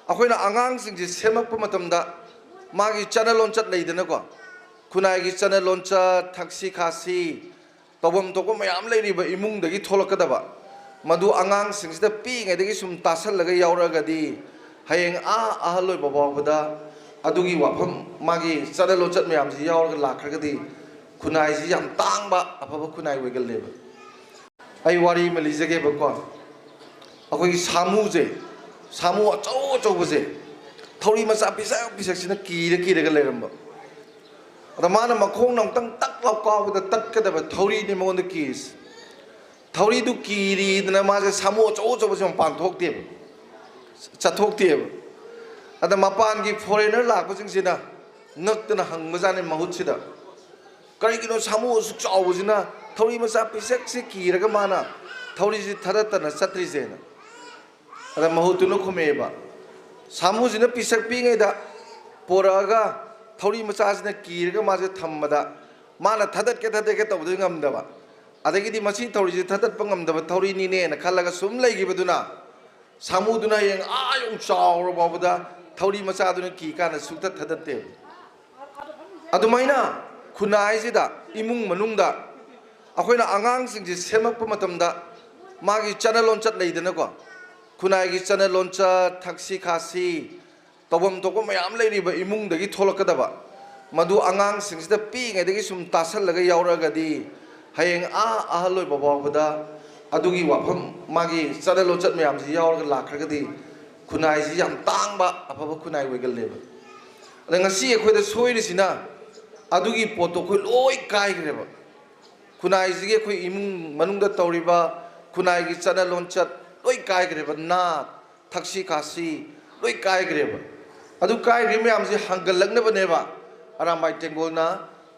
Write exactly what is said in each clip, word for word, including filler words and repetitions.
ꯑꯩꯈꯣꯏꯅ ꯑꯉꯥꯡꯁꯤꯡꯁꯦ ꯁꯦꯝꯃꯛꯄ ꯃꯇꯝꯗ ꯃꯥꯒꯤ ꯆꯠꯅ ꯂꯣꯟꯆꯠ ꯂꯩꯗꯅꯀꯣ, ꯈꯨꯟꯅꯥꯏꯒꯤ ꯆꯠꯅ ꯂꯣꯟꯆꯠ, ꯊꯛꯁꯤ ꯈꯥꯁꯤ, ꯇꯧꯐꯝ ꯊꯣꯛꯄ ꯃꯌꯥꯝ ꯂꯩꯔꯤꯕ ꯏꯃꯨꯡꯗꯒꯤ ꯊꯣꯛꯂꯛꯀꯗꯕ, ꯃꯗꯨ ꯑꯉꯥꯡꯁꯤꯡꯁꯤꯗ ꯄꯤꯛꯏꯉꯩꯗꯒꯤ ꯁꯨꯝ ꯇꯥꯁꯜꯂꯒ ꯌꯥꯎꯔꯛꯑꯒꯗꯤ, ꯍꯌꯦꯡ ꯑꯥ ꯑꯍꯜ ꯑꯣꯏꯕ ꯐꯥꯎꯕꯗ ꯑꯗꯨꯒꯤ ꯋꯥꯐꯝ, ꯃꯥꯒꯤ ꯆꯠꯅ ꯂꯣꯟꯆꯠ ꯃꯌꯥꯝꯁꯤ ꯌꯥꯎꯔꯒ ꯂꯥꯛꯈ꯭ꯔꯒꯗꯤ, ꯈꯨꯟꯅꯥꯏꯁꯤ ꯌꯥꯝ ꯇꯥꯡꯕ ꯑꯐꯕ ꯈꯨꯟꯅꯥꯏ ꯑꯣꯏꯒꯜꯂꯦꯕ꯫ ꯑꯩ ꯋꯥꯔꯤ ꯑꯃ ꯂꯤꯖꯒꯦꯕꯀꯣ꯫ ꯑꯩꯈꯣꯏꯒꯤ ꯁꯥꯃꯨꯁꯦ, ꯁꯥꯃꯨ ꯑꯆꯧ ꯑꯆꯧꯕꯁꯦ, ꯊꯧꯔꯤ ꯃꯆꯥ ꯄꯤꯁꯛ ꯄꯤꯁꯛꯁꯤꯅ ꯀꯤꯔ ꯀꯤꯔꯒ ꯂꯩꯔꯝꯕ꯫ ꯑꯗ ꯃꯥꯅ ꯃꯈꯣꯡꯅ ꯑꯃꯨꯛꯇꯪ ꯇꯛ ꯂꯥꯎ ꯀꯥꯎꯕꯗ ꯇꯠꯀꯗꯕ ꯊꯧꯔꯤꯅꯤ ꯃꯉꯣꯟꯗ ꯀꯤꯔꯤꯁꯦ꯫ ꯊꯧꯔꯤꯗꯨ ꯀꯤꯔꯤꯗꯅ ꯃꯥꯁꯦ ꯁꯥꯃꯨ ꯑꯆꯧ ꯑꯆꯧꯕꯁꯦ ꯃꯄꯥꯟ ꯊꯣꯛꯇꯦꯕ, ꯆꯠꯊꯣꯛꯇꯦꯕ꯫ ꯑꯗ ꯃꯄꯥꯟꯒꯤ ꯐꯣꯔꯦꯅꯔ ꯂꯥꯛꯄꯁꯤꯡꯁꯤꯅ ꯉꯛꯇꯅ ꯍꯪꯕꯖꯥꯠꯅꯤ ꯃꯍꯨꯠꯁꯤꯗ, "ꯀꯔꯤꯒꯤꯅꯣ ꯁꯥꯃꯨ ꯑꯁꯨꯛ ꯆꯥꯎꯕꯁꯤꯅ ꯊꯧꯔꯤ ꯃꯆꯥ ꯄꯤꯁꯛꯁꯤ ꯀꯤꯔꯒ ꯃꯥꯅ ꯊꯧꯔꯤꯁꯤ ꯊꯥꯗꯠꯇꯅ ꯆꯠꯇ꯭ꯔꯤꯁꯦꯅ?" ꯑꯗ ꯃꯍꯨꯠꯇꯨꯅ ꯈꯨꯝꯃꯛꯑꯦꯕ, "ꯁꯥꯃꯨꯁꯤꯅ ꯄꯤꯁꯛ ꯄꯤꯛꯏꯉꯩꯗ ꯄꯣꯔꯛꯑꯒ ꯊꯧꯔꯤ ꯃꯆꯥꯁꯤꯅ ꯀꯤꯔꯒ ꯃꯥꯁꯦ ꯊꯝꯕꯗ, ꯃꯥꯅ ꯊꯥꯗꯠꯀꯦ ꯊꯥꯗꯠꯀꯦ ꯇꯧꯕꯗ ꯉꯝꯗꯕ, ꯑꯗꯒꯤꯗꯤ ꯃꯁꯤ ꯊꯧꯔꯤꯁꯤ ꯊꯥꯗꯠꯄ ꯉꯝꯗꯕ ꯊꯧꯔꯤꯅꯤꯅꯦꯅ ꯈꯜꯂꯒ ꯁꯨꯝ ꯂꯩꯈꯤꯕꯗꯨꯅ, ꯁꯥꯃꯨꯗꯨꯅ ꯍꯌꯦꯡ ꯑꯥ ꯌꯧ ꯆꯥꯎꯔ ꯐꯥꯎꯕꯗ ꯊꯧꯔꯤ ꯃꯆꯥꯗꯨꯅ ꯀꯤ ꯀꯥꯟꯗ ꯁꯨꯛꯊꯠ ꯊꯥꯗꯠꯇꯦꯕ"꯫ ꯑꯗꯨꯃꯥꯏꯅ ꯈꯨꯟꯅꯥꯏꯁꯤꯗ, ꯏꯃꯨꯡ ꯃꯅꯨꯡꯗ ꯑꯩꯈꯣꯏꯅ ꯑꯉꯥꯡꯁꯤꯡꯁꯤ ꯁꯦꯝꯃꯛꯄ ꯃꯇꯝꯗ ꯃꯥꯒꯤ ꯆꯠꯅ ꯂꯣꯟꯆꯠ ꯂꯩꯗꯅꯀꯣ, ꯈꯨꯟꯅꯥꯏꯒꯤ ꯆꯠꯅ ꯂꯣꯟꯆꯠ, ꯊꯛꯁꯤ ꯈꯥꯁꯤ, ꯇꯧꯐꯝ ꯊꯣꯛꯄ ꯃꯌꯥꯝ ꯂꯩꯔꯤꯕ ꯏꯃꯨꯡꯗꯒꯤ ꯊꯣꯛꯂꯛꯀꯗꯕ, ꯃꯗꯨ ꯑꯉꯥꯡꯁꯤꯡꯁꯤꯗ ꯄꯤꯛꯏꯉꯩꯗꯒꯤ ꯁꯨꯝ ꯇꯥꯁꯜꯂꯒ ꯌꯥꯎꯔꯛꯑꯒꯗꯤ, ꯍꯌꯦꯡ ꯑꯥ ꯑꯍꯜ ꯑꯣꯏꯕ ꯐꯥꯎꯕꯗ ꯑꯗꯨꯒꯤ ꯋꯥꯐꯝ, ꯃꯥꯒꯤ ꯆꯠꯅ ꯂꯣꯟꯆꯠ ꯃꯌꯥꯝꯁꯤ ꯌꯥꯎꯔꯒ ꯂꯥꯛꯈ꯭ꯔꯒꯗꯤ, ꯈꯨꯟꯅꯥꯏꯁꯤ ꯌꯥꯝ ꯇꯥꯡꯕ ꯑꯐꯕ ꯈꯨꯟꯅꯥꯏ ꯑꯣꯏꯒꯜꯂꯦꯕ꯫ ꯑꯗ ꯉꯁꯤ ꯑꯩꯈꯣꯏꯗ ꯁꯣꯏꯔꯤꯁꯤꯅ ꯑꯗꯨꯒꯤ ꯄꯣꯠꯇꯣ ꯑꯩꯈꯣꯏ ꯂꯣꯏ ꯀꯥꯏꯈ꯭ꯔꯦꯕ꯫ ꯈꯨꯟꯅꯥꯏꯁꯤꯒꯤ ꯑꯩꯈꯣꯏ ꯏꯃꯨꯡ ꯃꯅꯨꯡꯗ ꯇꯧꯔꯤꯕ ꯈꯨꯟꯅꯥꯏꯒꯤ ꯆꯠꯅ ꯂꯣꯟꯆꯠ ꯂꯣꯏ ꯀꯥꯏꯈ꯭ꯔꯦꯕ꯫ ꯅꯥꯠ, ꯊꯛꯁꯤ ꯈꯥꯁꯤ ꯂꯣꯏ ꯀꯥꯏꯈ꯭ꯔꯦꯕ꯫ ꯑꯗꯨ ꯀꯥꯏꯈ꯭ꯔꯤꯕ ꯃꯌꯥꯝꯁꯤ ꯍꯟꯒꯠꯂꯛꯅꯕꯅꯦꯕ ꯑꯔꯥꯝꯕꯥꯏ ꯇꯦꯡꯒꯣꯜꯅ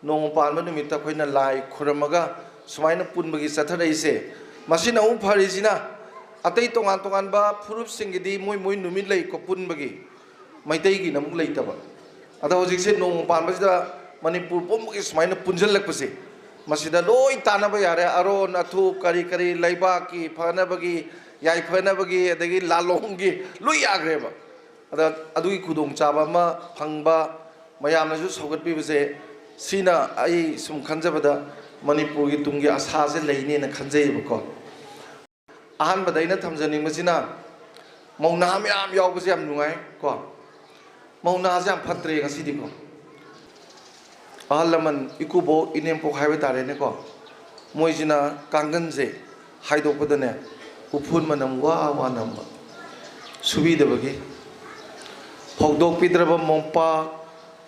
ꯅꯣꯡꯃ ꯄꯥꯟꯕ ꯅꯨꯃꯤꯠꯇ ꯑꯩꯈꯣꯏꯅ ꯂꯥꯏ ꯈꯨꯔꯝꯃꯒ ꯁꯨꯃꯥꯏꯅ ꯄꯨꯟꯕꯒꯤ ꯆꯠꯊꯔꯛꯏꯁꯦ꯫ ꯃꯁꯤꯅ ꯑꯃꯨꯛ ꯐꯔꯤꯁꯤꯅ, ꯑꯇꯩ ꯇꯣꯉꯥꯟ ꯇꯣꯉꯥꯟꯕ ꯐꯨꯔꯨꯞꯁꯤꯡꯒꯤꯗꯤ ꯃꯣꯏ ꯃꯣꯏ ꯅꯨꯃꯤꯠ ꯂꯩꯀꯣ ꯄꯨꯟꯕꯒꯤ, ꯃꯩꯇꯩꯒꯤꯅ ꯑꯃꯨꯛ ꯂꯩꯇꯕ꯫ ꯑꯗꯣ ꯍꯧꯖꯤꯛꯁꯦ ꯅꯣꯡꯃ ꯄꯥꯟꯕꯁꯤꯗ ꯃꯅꯤꯄꯨꯔ ꯄꯨꯝꯕꯒꯤ ꯁꯨꯃꯥꯏꯅ ꯄꯨꯟꯁꯤꯜꯂꯛꯄꯁꯦ, ꯃꯁꯤꯗ ꯂꯣꯏ ꯇꯥꯟꯅꯕ ꯌꯥꯔꯦ꯫ ꯑꯔꯣꯟ ꯑꯊꯨꯞ, ꯀꯔꯤ ꯀꯔꯤ, ꯂꯩꯕꯥꯛꯀꯤ ꯐꯅꯕꯒꯤ, ꯌꯥꯏꯐꯅꯕꯒꯤ, ꯑꯗꯒꯤ ꯂꯥꯂꯣꯡꯒꯤ ꯂꯣꯏ ꯌꯥꯈ꯭ꯔꯦꯕ꯫ ꯑꯗ ꯑꯗꯨꯒꯤ ꯈꯨꯗꯣꯡꯆꯥꯕ ꯑꯃ ꯐꯪꯕ, ꯃꯌꯥꯝꯅꯁꯨ ꯁꯧꯒꯠꯄꯤꯕꯁꯦ, ꯁꯤꯅ ꯑꯩ ꯁꯨꯝ ꯈꯟꯖꯕꯗ ꯃꯅꯤꯄꯨꯔꯒꯤ ꯇꯨꯡꯒꯤ ꯑꯁꯥꯁꯦ ꯂꯩꯅꯦꯅ ꯈꯟꯖꯩꯌꯦꯕꯀꯣ꯫ ꯑꯍꯥꯟꯕꯗ ꯑꯩꯅ ꯊꯝꯖꯅꯤꯡꯕꯁꯤꯅ, ꯃꯧ ꯅꯍꯥ ꯃꯌꯥꯝ ꯌꯥꯎꯕꯁꯦ ꯌꯥꯝ ꯅꯨꯡꯉꯥꯏ ꯀꯣ꯫ ꯃꯧ ꯅꯍꯥꯁꯦ ꯌꯥꯝ ꯐꯠꯇ꯭ꯔꯦ ꯉꯁꯤꯗꯤꯀꯣ꯫ ꯑꯍꯜ ꯂꯃꯟ, ꯏꯀꯨꯕꯣꯛ ꯏꯅꯦꯝꯄꯣꯛ ꯍꯥꯏꯕ ꯇꯥꯔꯦꯅꯦꯀꯣ, ꯃꯣꯏꯁꯤꯅ ꯀꯥꯡꯒꯟꯁꯦ ꯍꯥꯏꯗꯣꯛꯄꯗꯅꯦ, ꯎꯐꯨꯟ ꯃꯅꯝ ꯋꯥ ꯋꯥ ꯅꯝꯕ, ꯁꯨꯕꯤꯗꯕꯒꯤ, ꯐꯧꯗꯣꯛꯄꯤꯗ꯭ꯔꯕ ꯃꯣꯝꯄꯥꯛ,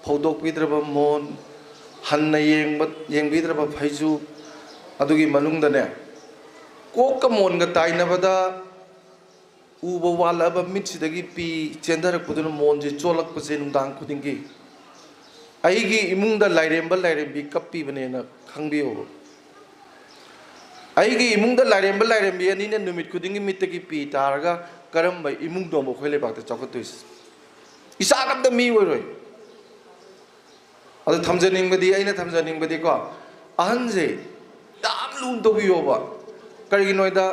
ꯐꯧꯗꯣꯛꯄꯤꯗ꯭ꯔꯕ ꯃꯣꯟ, ꯍꯟꯅ ꯌꯦꯡꯕ ꯌꯦꯡꯕꯤꯗ꯭ꯔꯕ ꯐꯩꯖꯨꯞ, ꯑꯗꯨꯒꯤ ꯃꯅꯨꯡꯗꯅꯦ, ꯀꯣꯛꯀ ꯃꯣꯟꯒ ꯇꯥꯏꯅꯕꯗ ꯎꯕ ꯋꯥꯠꯂꯛꯑꯕ ꯃꯤꯠꯁꯤꯗꯒꯤ ꯄꯤ ꯆꯦꯟꯊꯔꯛꯄꯗꯨꯅ ꯃꯣꯟꯁꯦ ꯆꯣꯠꯂꯛꯄꯁꯦ ꯅꯨꯡꯗꯥꯡ ꯈꯨꯗꯤꯡꯒꯤ꯫ ꯑꯩꯒꯤ ꯏꯃꯨꯡꯗ ꯂꯥꯏꯔꯦꯝꯕ ꯂꯥꯏꯔꯦꯝꯕꯤ ꯀꯞꯄꯤꯕꯅꯦꯅ ꯈꯪꯕꯤꯌꯣꯕ꯫ ꯑꯩꯒꯤ ꯏꯃꯨꯡꯗ ꯂꯥꯏꯔꯦꯝꯕ ꯂꯥꯏꯔꯦꯝꯕꯤ ꯑꯅꯤꯅ ꯅꯨꯃꯤꯠ ꯈꯨꯗꯤꯡꯒꯤ ꯃꯤꯠꯇꯒꯤ ꯄꯤ ꯇꯥꯔꯒ ꯀꯔꯝꯕ ꯏꯃꯨꯡꯗꯣꯕ ꯑꯩꯈꯣꯏ ꯂꯩꯕꯥꯛꯇ ꯆꯥꯎꯈꯠꯇꯣꯏꯁꯦ? ꯏꯆꯥ ꯑꯝꯇ ꯃꯤ ꯑꯣꯏꯔꯣꯏ꯫ ꯑꯗꯨ ꯊꯝꯖꯅꯤꯡꯕꯗꯤ, ꯑꯩꯅ ꯊꯝꯖꯅꯤꯡꯕꯗꯤꯀꯣ, ꯑꯍꯟꯁꯦ ꯌꯥꯝ ꯂꯨꯅ ꯇꯧꯕꯤꯌꯣꯕ꯫ ꯀꯔꯤꯒꯤꯅꯣ ꯍꯥꯏꯗ,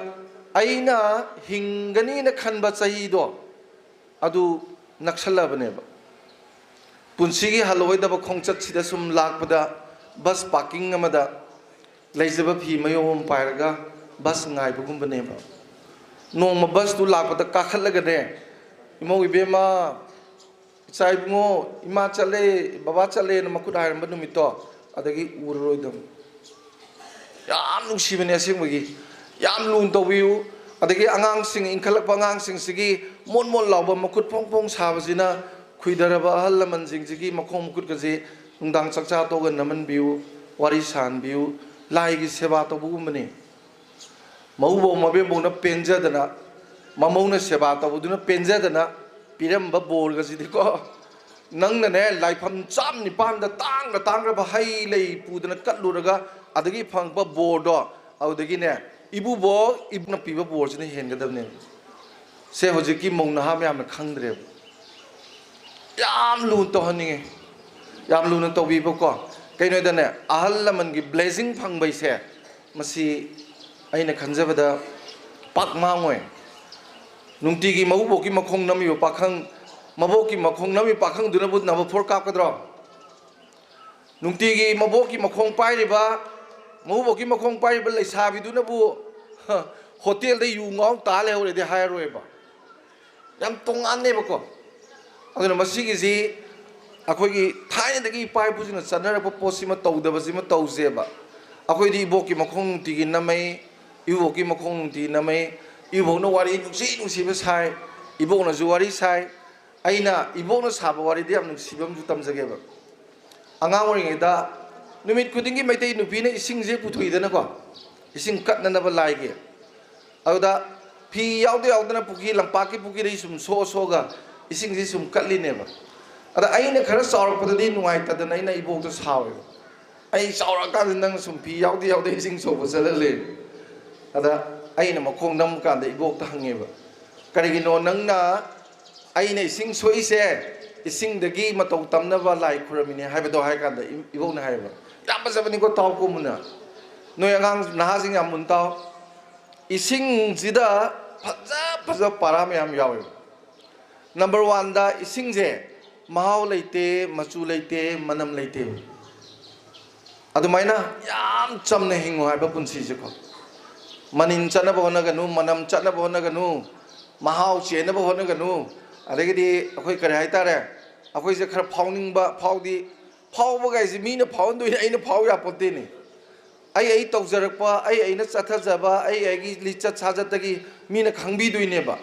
ꯑꯩꯅ ꯍꯤꯡꯒꯅꯤꯅ ꯈꯟꯕ ꯆꯍꯤꯗꯣ ꯑꯗꯨ ꯅꯛꯁꯜꯂꯕꯅꯦꯕ꯫ ꯄꯨꯟꯁꯤꯒꯤ ꯍꯜꯂꯛꯑꯣꯏꯗꯕ ꯈꯣꯡꯆꯠꯁꯤꯗ ꯁꯨꯝ ꯂꯥꯛꯄꯗ, ꯕꯁ ꯄꯥꯔꯀꯤꯡ ꯑꯃꯗ ꯂꯩꯖꯕ ꯐꯤ ꯃꯌꯣꯝ ꯑꯃ ꯄꯥꯏꯔꯒ ꯕꯁ ꯉꯥꯏꯕꯒꯨꯝꯕꯅꯦꯕ꯫ ꯅꯣꯡꯃ ꯕꯁꯇꯨ ꯂꯥꯛꯄꯗ ꯀꯥꯈꯠꯂꯒꯅꯦ, "ꯏꯃꯧ ꯏꯕꯦꯝꯃ, ꯏꯆꯥ ꯏꯕꯨꯡꯉꯣ, ꯏꯃꯥ ꯆꯠꯂꯦ, ꯕꯕꯥ ꯆꯠꯂꯦꯅ ꯃꯈꯨꯠ ꯍꯥꯏꯔꯝꯕ ꯅꯨꯃꯤꯠꯇꯣ, ꯑꯗꯒꯤ ꯎꯔꯔꯣꯏꯗꯕꯅꯤ"꯫ ꯌꯥꯝ ꯅꯨꯡꯁꯤꯕꯅꯦ ꯑꯁꯦꯡꯕꯒꯤ꯫ ꯌꯥꯝ ꯂꯨꯅ ꯇꯧꯕꯤꯌꯨ꯫ ꯑꯗꯒꯤ ꯑꯉꯥꯡꯁꯤꯡ, ꯏꯟꯈꯠꯂꯛꯄ ꯑꯉꯥꯡꯁꯤꯡꯁꯤꯒꯤ ꯃꯣꯟ ꯃꯣꯟ ꯂꯥꯎꯕ ꯃꯈꯨꯠ ꯐꯣꯡ ꯐꯣꯡ ꯁꯥꯕꯁꯤꯅ ꯈꯨꯏꯗꯔꯕ ꯑꯍꯜ ꯂꯃꯟꯁꯤꯡꯁꯤꯒꯤ ꯃꯈꯣꯡ ꯃꯈꯨꯠꯀꯁꯦ ꯅꯨꯡꯗꯥꯡ ꯆꯥꯛꯆꯥ ꯇꯣꯛꯑꯒ ꯅꯝꯍꯟꯕꯤꯌꯨ, ꯋꯥꯔꯤ ꯁꯥꯍꯟꯕꯤꯌꯨ꯫ ꯂꯥꯏꯒꯤ ꯁꯦꯕꯥ ꯇꯧꯕꯒꯨꯝꯕꯅꯤ꯫ ꯃꯧꯕꯧ ꯃꯕꯦꯝꯕꯧꯅ ꯄꯦꯟꯖꯗꯅ, ꯃꯃꯧꯅ ꯁꯦꯕꯥ ꯇꯧꯕꯗꯨꯅ ꯄꯦꯟꯖꯗꯅ ꯄꯤꯔꯝꯕ ꯕꯣꯔꯒꯁꯤꯗꯤꯀꯣ, ꯅꯪꯅꯅꯦ, ꯂꯥꯏꯐꯝ ꯆꯥꯝ ꯅꯤꯄꯥꯟꯗ ꯇꯥꯡꯅ ꯇꯥꯡꯈ꯭ꯔꯕ ꯍꯩ ꯂꯩ ꯄꯨꯗꯅ ꯀꯠꯂꯨꯔꯒ, ꯑꯗꯒꯤ ꯐꯪꯕ ꯕꯣꯔꯗꯣ, ꯑꯗꯨꯗꯒꯤꯅꯦ, ꯏꯕꯨꯕꯣꯛ ꯏꯕꯨꯡꯅ ꯄꯤꯕ ꯕꯣꯔꯁꯤꯅ ꯍꯦꯟꯒꯗꯕꯅꯦꯕ꯫ ꯁꯦ ꯍꯧꯖꯤꯛꯀꯤ ꯃꯧ ꯅꯍꯥ ꯃꯌꯥꯝꯅ ꯈꯪꯗ꯭ꯔꯦꯕ꯫ ꯌꯥꯝ ꯂꯨꯅ ꯇꯧꯍꯟꯅꯤꯡꯉꯤ, ꯌꯥꯝ ꯂꯨꯅ ꯇꯧꯕꯤꯕꯀꯣ꯫ ꯀꯩꯅꯣꯗꯅꯦ, ꯑꯍꯜ ꯂꯃꯟꯒꯤ ꯕ꯭ꯂꯦꯁꯤꯡ ꯐꯪꯕꯩꯁꯦ, ꯃꯁꯤ ꯑꯩꯅ ꯈꯟꯖꯕꯗ ꯄꯥꯛ ꯃꯥꯡꯉꯣꯏ꯫ ꯅꯨꯡꯇꯤꯒꯤ ꯃꯀꯨꯕꯣꯛꯀꯤ ꯃꯈꯣꯡ ꯅꯝꯃꯤꯕ ꯄꯥꯈꯪ ꯃꯕꯣꯛꯀꯤ ꯃꯈꯣꯡ ꯅꯝꯃꯤ ꯄꯥꯈꯪꯗꯨꯅꯕꯨ ꯅꯝꯕꯔ ꯐꯣꯔ ꯀꯥꯞꯀꯗ꯭ꯔꯣ? ꯅꯨꯡꯇꯤꯒꯤ ꯃꯕꯣꯛꯀꯤ ꯃꯈꯣꯡ ꯄꯥꯏꯔꯤꯕ, ꯃꯀꯨꯕꯣꯛꯀꯤ ꯃꯈꯣꯡ ꯄꯥꯏꯔꯤꯕ ꯂꯩꯁꯥꯕꯤꯗꯨꯅꯕꯨ ꯍꯣꯇꯦꯜꯗ ꯌꯨ ꯉꯥꯎ ꯇꯥ ꯂꯩꯍꯧꯔꯦꯗꯤ ꯍꯥꯏꯔꯔꯣꯏꯕ꯫ ꯌꯥꯝ ꯇꯣꯉꯥꯟꯅꯦꯕꯀꯣ꯫ ꯑꯗꯨꯅ ꯃꯁꯤꯒꯤꯁꯤ ꯑꯩꯈꯣꯏꯒꯤ ꯊꯥꯏꯅꯗꯒꯤ ꯏꯄꯥ ꯏꯄꯨꯁꯤꯡꯅ ꯆꯠꯅꯔꯛꯄ ꯄꯣꯠꯁꯤꯃ ꯇꯧꯗꯕꯁꯤꯃ ꯇꯧꯁꯦꯕ꯫ ꯑꯩꯈꯣꯏꯗꯤ ꯏꯕꯣꯛꯀꯤ ꯃꯈꯣꯡ ꯅꯨꯡꯇꯤꯒꯤ ꯅꯝꯃꯩ, ꯏꯕꯣꯛꯀꯤ ꯃꯈꯣꯡ ꯅꯨꯡꯇꯤꯒꯤ ꯅꯝꯃꯩ, ꯏꯕꯣꯛꯅ ꯋꯥꯔꯤ ꯅꯨꯡꯁꯤ ꯅꯨꯡꯁꯤꯕ ꯁꯥꯏ, ꯏꯕꯣꯛꯅꯁꯨ ꯋꯥꯔꯤ ꯁꯥꯏ꯫ ꯑꯩꯅ ꯏꯕꯣꯛꯅ ꯁꯥꯕ ꯋꯥꯔꯤꯗꯤ ꯌꯥꯝ ꯅꯨꯡꯁꯤꯕ ꯑꯃꯁꯨ ꯇꯝꯖꯒꯦꯕ꯫ ꯑꯉꯥꯡ ꯑꯣꯏꯔꯤꯉꯩꯗ ꯅꯨꯃꯤꯠ ꯈꯨꯗꯤꯡꯒꯤ ꯃꯩꯇꯩ ꯅꯨꯄꯤꯅ ꯏꯁꯤꯡꯁꯦ ꯄꯨꯊꯣꯛꯏꯗꯅꯀꯣ, ꯏꯁꯤꯡ ꯀꯠꯅꯅꯕ ꯂꯥꯏꯒꯤ꯫ ꯑꯗꯨꯗ ꯐꯤ ꯌꯥꯎꯗ ꯌꯥꯎꯗꯅ ꯄꯨꯈ꯭ꯔꯤ, ꯂꯝꯄꯥꯛꯀꯤ ꯄꯨꯈ꯭ꯔꯤꯗꯒꯤ ꯁꯨꯝ ꯁꯣꯛꯑ ꯁꯣꯛꯑꯒ ꯏꯁꯤꯡꯁꯤ ꯁꯨꯝ ꯀꯠꯂꯤꯅꯦꯕ꯫ ꯑꯗ ꯑꯩꯅ ꯈꯔ ꯆꯥꯎꯔꯛꯄꯗꯗꯤ ꯅꯨꯡꯉꯥꯏꯇꯗꯅ ꯑꯩꯅ ꯏꯕꯣꯛꯇ ꯁꯥꯎꯋꯦꯕ꯫ "ꯑꯩ ꯆꯥꯎꯔꯛꯑꯀꯥꯟꯗ ꯅꯪ ꯁꯨꯝ ꯐꯤ ꯌꯥꯎꯗ ꯌꯥꯎꯗ ꯏꯁꯤꯡ ꯁꯣꯛꯄ ꯆꯠꯍꯜꯂꯦ?" ꯑꯗ ꯑꯩꯅ ꯃꯈꯣꯡ ꯅꯝꯃꯀꯥꯟꯗ ꯏꯕꯣꯛꯇ ꯍꯪꯉꯦꯕ, "ꯀꯔꯤꯒꯤꯅꯣ ꯅꯪꯅ ꯑꯩꯅ ꯏꯁꯤꯡ ꯁꯣꯛꯏꯁꯦ ꯏꯁꯤꯡꯗꯒꯤ ꯃꯇꯧ ꯇꯝꯅꯕ ꯂꯥꯏ ꯈꯨꯔꯝꯃꯤꯅꯦ ꯍꯥꯏꯕꯗꯣ?" ꯍꯥꯏ ꯀꯥꯟꯗ ꯏ-, ꯏꯕꯣꯛꯅ ꯍꯥꯏꯌꯦꯕ, ꯌꯥꯝ ꯐꯖꯕꯅꯤꯀꯣ, ꯇꯥꯎꯀꯣ ꯃꯨꯟꯅ꯫ ꯅꯣꯏ ꯑꯉꯥꯡ ꯅꯍꯥꯁꯤꯡ ꯌꯥꯝ ꯃꯨꯟ ꯇꯥꯎ꯫ ꯏꯁꯤꯡꯁꯤꯗ ꯐꯖ ꯐꯖꯕ ꯄꯥꯔꯥ ꯃꯌꯥꯝ ꯌꯥꯎꯋꯦꯕ꯫ ꯅꯝꯕꯔ ꯋꯥꯟꯗ ꯏꯁꯤꯡꯁꯦ ꯃꯍꯥꯎ ꯂꯩꯇꯦ, ꯃꯆꯨ ꯂꯩꯇꯦ, ꯃꯅꯝ ꯂꯩꯇꯦ꯫ ꯑꯗꯨꯃꯥꯏꯅ ꯌꯥꯝ ꯆꯝꯅ ꯍꯤꯡꯉꯨ ꯍꯥꯏꯕ ꯄꯨꯟꯁꯤꯁꯦꯀꯣ꯫ ꯃꯅꯤꯟ ꯆꯠꯅꯕ ꯍꯣꯠꯅꯒꯅꯨ, ꯃꯅꯝ ꯆꯠꯅꯕ ꯍꯣꯠꯅꯒꯅꯨ, ꯃꯍꯥꯎ ꯆꯦꯟꯅꯕ ꯍꯣꯠꯅꯒꯅꯨ꯫ ꯑꯗꯒꯤꯗꯤ ꯑꯩꯈꯣꯏ ꯀꯔꯤ ꯍꯥꯏꯇꯥꯔꯦ, ꯑꯩꯈꯣꯏꯁꯦ ꯈꯔ ꯐꯥꯎꯅꯤꯡꯕ ꯐꯥꯎꯗꯤ, ꯐꯥꯎꯕꯒꯥꯏꯁꯦ ꯃꯤꯅ ꯐꯥꯎꯍꯟꯗꯣꯏꯅꯦ, ꯑꯩꯅ ꯐꯥꯎ ꯌꯥꯄꯣꯠꯇꯦꯅꯦ꯫ ꯑꯩ ꯑꯩ ꯇꯧꯖꯔꯛꯄ, ꯑꯩ ꯑꯩꯅ ꯆꯠꯊꯖꯕ, ꯑꯩ ꯑꯩꯒꯤ ꯂꯤꯆꯠ ꯁꯥꯖꯠꯇꯒꯤ ꯃꯤꯅ ꯈꯪꯕꯤꯗꯣꯏꯅꯦꯕ꯫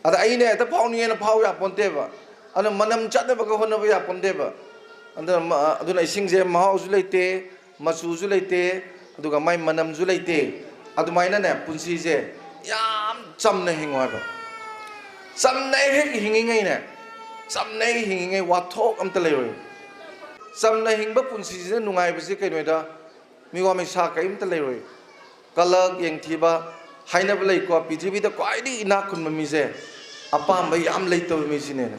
ꯑꯗ ꯑꯩꯅ ꯍꯦꯛꯇ ꯐꯥꯎꯅꯤꯡꯉꯦꯅ ꯐꯥꯎ ꯌꯥꯄꯣꯟꯇꯦꯕ꯫ ꯑꯗꯨꯅ ꯃꯅꯝ ꯆꯠꯅꯕꯒ ꯍꯣꯠꯅꯕ ꯌꯥꯄꯣꯟꯇꯦꯕ꯫ ꯑꯗꯨꯅ ꯃ-, ꯑꯗꯨꯅ ꯏꯁꯤꯡꯁꯦ ꯃꯍꯥꯎꯁꯨ ꯂꯩꯇꯦ, ꯃꯆꯨꯁꯨ ꯂꯩꯇꯦ, ꯑꯗꯨꯒ ꯃꯥꯏ ꯃꯅꯝꯁꯨ ꯂꯩꯇꯦ꯫ ꯑꯗꯨꯃꯥꯏꯅꯅꯦ, ꯄꯨꯟꯁꯤꯁꯦ ꯌꯥꯝ ꯆꯝꯅ ꯍꯤꯡꯉꯣ ꯍꯥꯏꯕ꯫ ꯆꯝꯅ ꯍꯦꯛ ꯍꯤꯡꯉꯤꯉꯩꯅꯦ, ꯆꯝꯅ ꯍꯦꯛ ꯍꯤꯡꯉꯤꯉꯩ ꯋꯥꯊꯣꯛ ꯑꯝꯇ ꯂꯩꯔꯣꯏ꯫ ꯆꯝꯅ ꯍꯤꯡꯕ ꯄꯨꯟꯁꯤꯁꯤꯅ ꯅꯨꯡꯉꯥꯏꯕꯁꯤ ꯀꯩꯅꯣꯗ, ꯃꯤꯋꯥ ꯃꯩꯁꯥ ꯀꯔꯤꯝꯇ ꯂꯩꯔꯣꯏ꯫ ꯀꯂꯛ, ꯌꯦꯡꯊꯤꯕ, ꯍꯥꯏꯅꯕ ꯂꯩꯀꯣ, ꯄ꯭ꯔꯤꯊꯤꯕꯤꯗ ꯈ꯭ꯋꯥꯏꯗꯒꯤ ꯏꯅꯥꯛ ꯈꯨꯟꯕ ꯃꯤꯁꯦ ꯑꯄꯥꯝꯕ ꯌꯥꯝ ꯂꯩꯇꯕ ꯃꯤꯁꯤꯅꯦꯅ꯫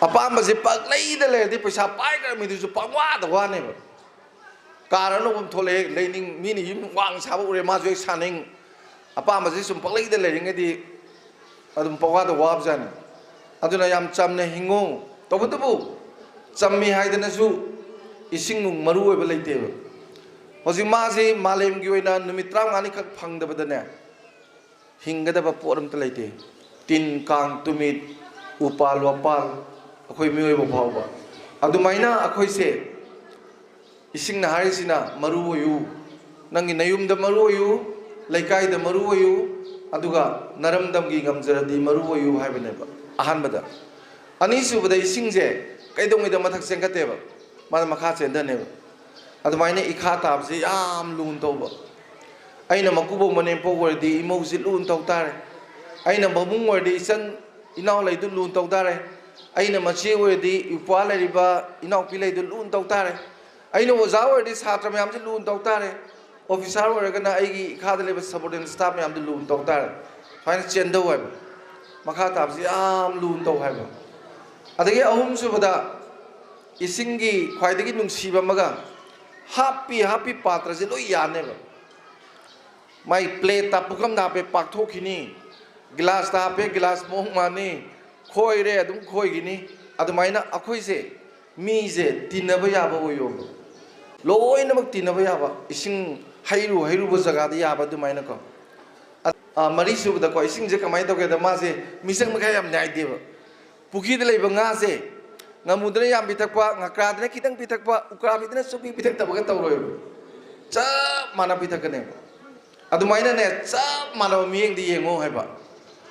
ꯑꯄꯥꯝꯕꯁꯦ ꯄꯛꯂꯩꯗ ꯂꯩꯔꯗꯤ ꯄꯩꯁꯥ ꯄꯥꯏꯈ꯭ꯔ ꯃꯤꯗꯨꯁꯨ ꯄꯪꯋꯥꯗ ꯋꯥꯅꯦꯕ꯫ ꯀꯥꯔ ꯑꯅꯧꯕ ꯑꯃ ꯊꯣꯛꯂꯛꯑꯦ, ꯂꯩꯅꯤꯡ, ꯃꯤꯅ ꯌꯨꯝ ꯋꯥꯡ ꯁꯥꯕ ꯎꯔꯦ, ꯃꯥꯁꯨ ꯍꯦꯛ ꯁꯥꯅꯤꯡ꯫ ꯑꯄꯥꯝꯕꯁꯦ ꯁꯨꯝ ꯄꯛꯂꯩꯗ ꯂꯩꯔꯤꯉꯩꯗꯤ ꯑꯗꯨꯝ ꯄꯪꯋꯥꯗ ꯋꯥꯕꯖꯥꯠꯅꯤ꯫ ꯑꯗꯨꯅ ꯌꯥꯝ ꯆꯝꯅ ꯍꯤꯡꯉꯨ꯫ ꯇꯧꯕꯇꯕꯨ ꯆꯝꯃꯤ ꯍꯥꯏꯗꯅꯁꯨ ꯏꯁꯤꯡ ꯅꯨꯡ ꯃꯔꯨ ꯑꯣꯏꯕ ꯂꯩꯇꯦꯕ꯫ ꯍꯧꯖꯤꯛ ꯃꯥꯁꯤ ꯃꯥꯂꯦꯝꯒꯤ ꯑꯣꯏꯅ ꯅꯨꯃꯤꯠ ꯇꯔꯥꯃꯉꯥꯅꯤꯈꯛ ꯐꯪꯗꯕꯗꯅꯦ, ꯍꯤꯡꯒꯗꯕ ꯄꯣꯠ ꯑꯝꯇ ꯂꯩꯇꯦ꯫ ꯇꯤꯟ ꯀꯥꯡ ꯇꯨꯃꯤꯠ, ꯎꯄꯥꯜ ꯋꯥꯄꯥꯜ, ꯑꯩꯈꯣꯏ ꯃꯤꯑꯣꯏꯕ ꯐꯥꯎꯕ꯫ ꯑꯗꯨꯃꯥꯏꯅ ꯑꯩꯈꯣꯏꯁꯦ ꯏꯁꯤꯡꯅ ꯍꯥꯏꯔꯤꯁꯤꯅ ꯃꯔꯨ ꯑꯣꯏꯌꯨ, ꯅꯪꯒꯤ ꯅꯌꯨꯝꯗ ꯃꯔꯨ ꯑꯣꯏꯌꯨ, ꯂꯩꯀꯥꯏꯗ ꯃꯔꯨ ꯑꯣꯏꯌꯨ, ꯑꯗꯨꯒ ꯅꯔꯝꯗꯝꯒꯤ ꯉꯝꯖꯔꯗꯤ ꯃꯔꯨ ꯑꯣꯏꯌꯨ ꯍꯥꯏꯕꯅꯦꯕ꯫ ꯑꯍꯥꯟꯕꯗ꯫ ꯑꯅꯤꯁꯨꯕꯗ, ꯏꯁꯤꯡꯁꯦ ꯀꯩꯗꯧꯉꯩꯗ ꯃꯊꯛ ꯆꯦꯟꯈꯠꯇꯦꯕ, ꯃꯥꯅ ꯃꯈꯥ ꯆꯦꯟꯊꯅꯦꯕ꯫ ꯑꯗꯨꯃꯥꯏꯅ ꯏꯈꯥ ꯇꯥꯕꯁꯦ ꯌꯥꯝ ꯂꯨꯅ ꯇꯧꯕ꯫ ꯑꯩꯅ ꯃꯀꯨꯕꯣꯛ ꯃꯅꯦꯝꯄꯣꯛ ꯑꯣꯏꯔꯗꯤ ꯏꯃꯧꯁꯤ ꯂꯨꯅ ꯇꯧ ꯇꯥꯔꯦ꯫ ꯑꯩꯅ ꯃꯕꯨꯡ ꯑꯣꯏꯔꯗꯤ ꯏꯆꯟ ꯏꯅꯥꯎ ꯂꯩꯗꯨ ꯂꯨꯅ ꯇꯧ ꯇꯥꯔꯦ꯫ ꯑꯩꯅ ꯃꯆꯦ ꯑꯣꯏꯔꯗꯤ ꯏꯄ꯭ꯋꯥ ꯂꯩꯔꯤꯕ ꯏꯅꯥꯎꯄꯤ ꯂꯩꯗꯨ ꯂꯨꯅ ꯇꯧ ꯇꯥꯔꯦ꯫ ꯑꯩꯅ ꯑꯣꯖꯥ ꯑꯣꯏꯔꯗꯤ ꯁꯥꯇ꯭ꯔ ꯃꯌꯥꯝꯁꯤ ꯂꯨꯅ ꯇꯧ ꯇꯥꯔꯦ꯫ ꯑꯣꯐꯤꯁꯥꯔ ꯑꯣꯏꯔꯒꯅ ꯑꯩꯒꯤ ꯏꯈꯥꯗ ꯂꯩꯕ subordinate staff ꯃꯌꯥꯝꯗꯨ ꯂꯨꯅ ꯇꯧ ꯇꯥꯔꯦ꯫ ꯁꯨꯃꯥꯏꯅ ꯆꯦꯟꯗꯧ ꯍꯥꯏꯕ꯫ ꯃꯈꯥ ꯇꯥꯕꯁꯤ ꯌꯥꯝ ꯂꯨꯅ ꯇꯧ ꯍꯥꯏꯕ꯫ ꯑꯗꯒꯤ ꯑꯍꯨꯝꯁꯨꯕꯗ, ꯏꯁꯤꯡꯒꯤ ꯈ꯭ꯋꯥꯏꯗꯒꯤ ꯅꯨꯡꯁꯤꯕ ꯑꯃꯒ, ꯍꯥꯞꯄꯤ ꯍꯥꯞꯄꯤ ꯄꯥꯇ꯭ꯔꯁꯦ ꯂꯣꯏ ꯌꯥꯅꯦꯕ꯫ ꯃꯥꯏ ꯄ꯭ꯂꯦꯠꯇ ꯄꯨꯈꯝꯗ ꯍꯥꯞꯄꯦ, ꯄꯥꯛꯊꯣꯛꯈꯤꯅꯤ꯫ ꯒꯤꯂꯥꯁꯇ ꯍꯥꯞꯄꯦ, ꯒꯤꯂꯥꯁ ꯃꯑꯣꯡ ꯃꯥꯟꯅꯤ꯫ ꯈꯣꯏꯔꯦ, ꯑꯗꯨꯝ ꯈꯣꯏꯈꯤꯅꯤ꯫ ꯑꯗꯨꯃꯥꯏꯅ ꯑꯩꯈꯣꯏꯁꯦ ꯃꯤꯁꯦ ꯇꯤꯟꯅꯕ ꯌꯥꯕ ꯑꯣꯏꯌꯣꯕ꯫ ꯂꯣꯏꯅꯃꯛ ꯇꯤꯟꯅꯕ ꯌꯥꯕ, ꯏꯁꯤꯡ ꯍꯩꯔꯨ ꯍꯩꯔꯨꯕ ꯖꯒꯥꯗ ꯌꯥꯕ ꯑꯗꯨꯃꯥꯏꯅꯀꯣ꯫ ꯑ, ꯃꯔꯤꯁꯨꯕꯗꯀꯣ, ꯏꯁꯤꯡꯁꯦ ꯀꯃꯥꯏꯅ ꯇꯧꯒꯦꯗ, ꯃꯥꯁꯦ ꯃꯤꯁꯛ ꯃꯈꯥ ꯌꯥꯝ ꯅꯥꯏꯗꯦꯕ꯫ ꯄꯨꯈ꯭ꯔꯤꯗ ꯂꯩꯕ ꯉꯥꯁꯦ ꯉꯥꯃꯨꯗꯅ ꯌꯥꯝ ꯄꯤꯊꯛꯄ, ꯉꯀ꯭ꯔꯥꯗꯅ ꯈꯤꯇꯪ ꯄꯤꯊꯛꯄ, ꯎꯀꯥꯕꯤꯗꯅ ꯁꯨꯛꯄꯤ ꯄꯤꯊꯛꯇꯕꯒ ꯇꯧꯔꯣꯏꯕ꯫ ꯆꯞ ꯃꯥꯟꯅ ꯄꯤꯊꯛꯀꯅꯦꯕ꯫ ꯑꯗꯨꯃꯥꯏꯅꯅꯦ, ꯆꯞ ꯃꯥꯟꯅꯕ ꯃꯤꯠꯌꯦꯡꯗ ꯌꯦꯡꯉꯣ ꯍꯥꯏꯕ꯫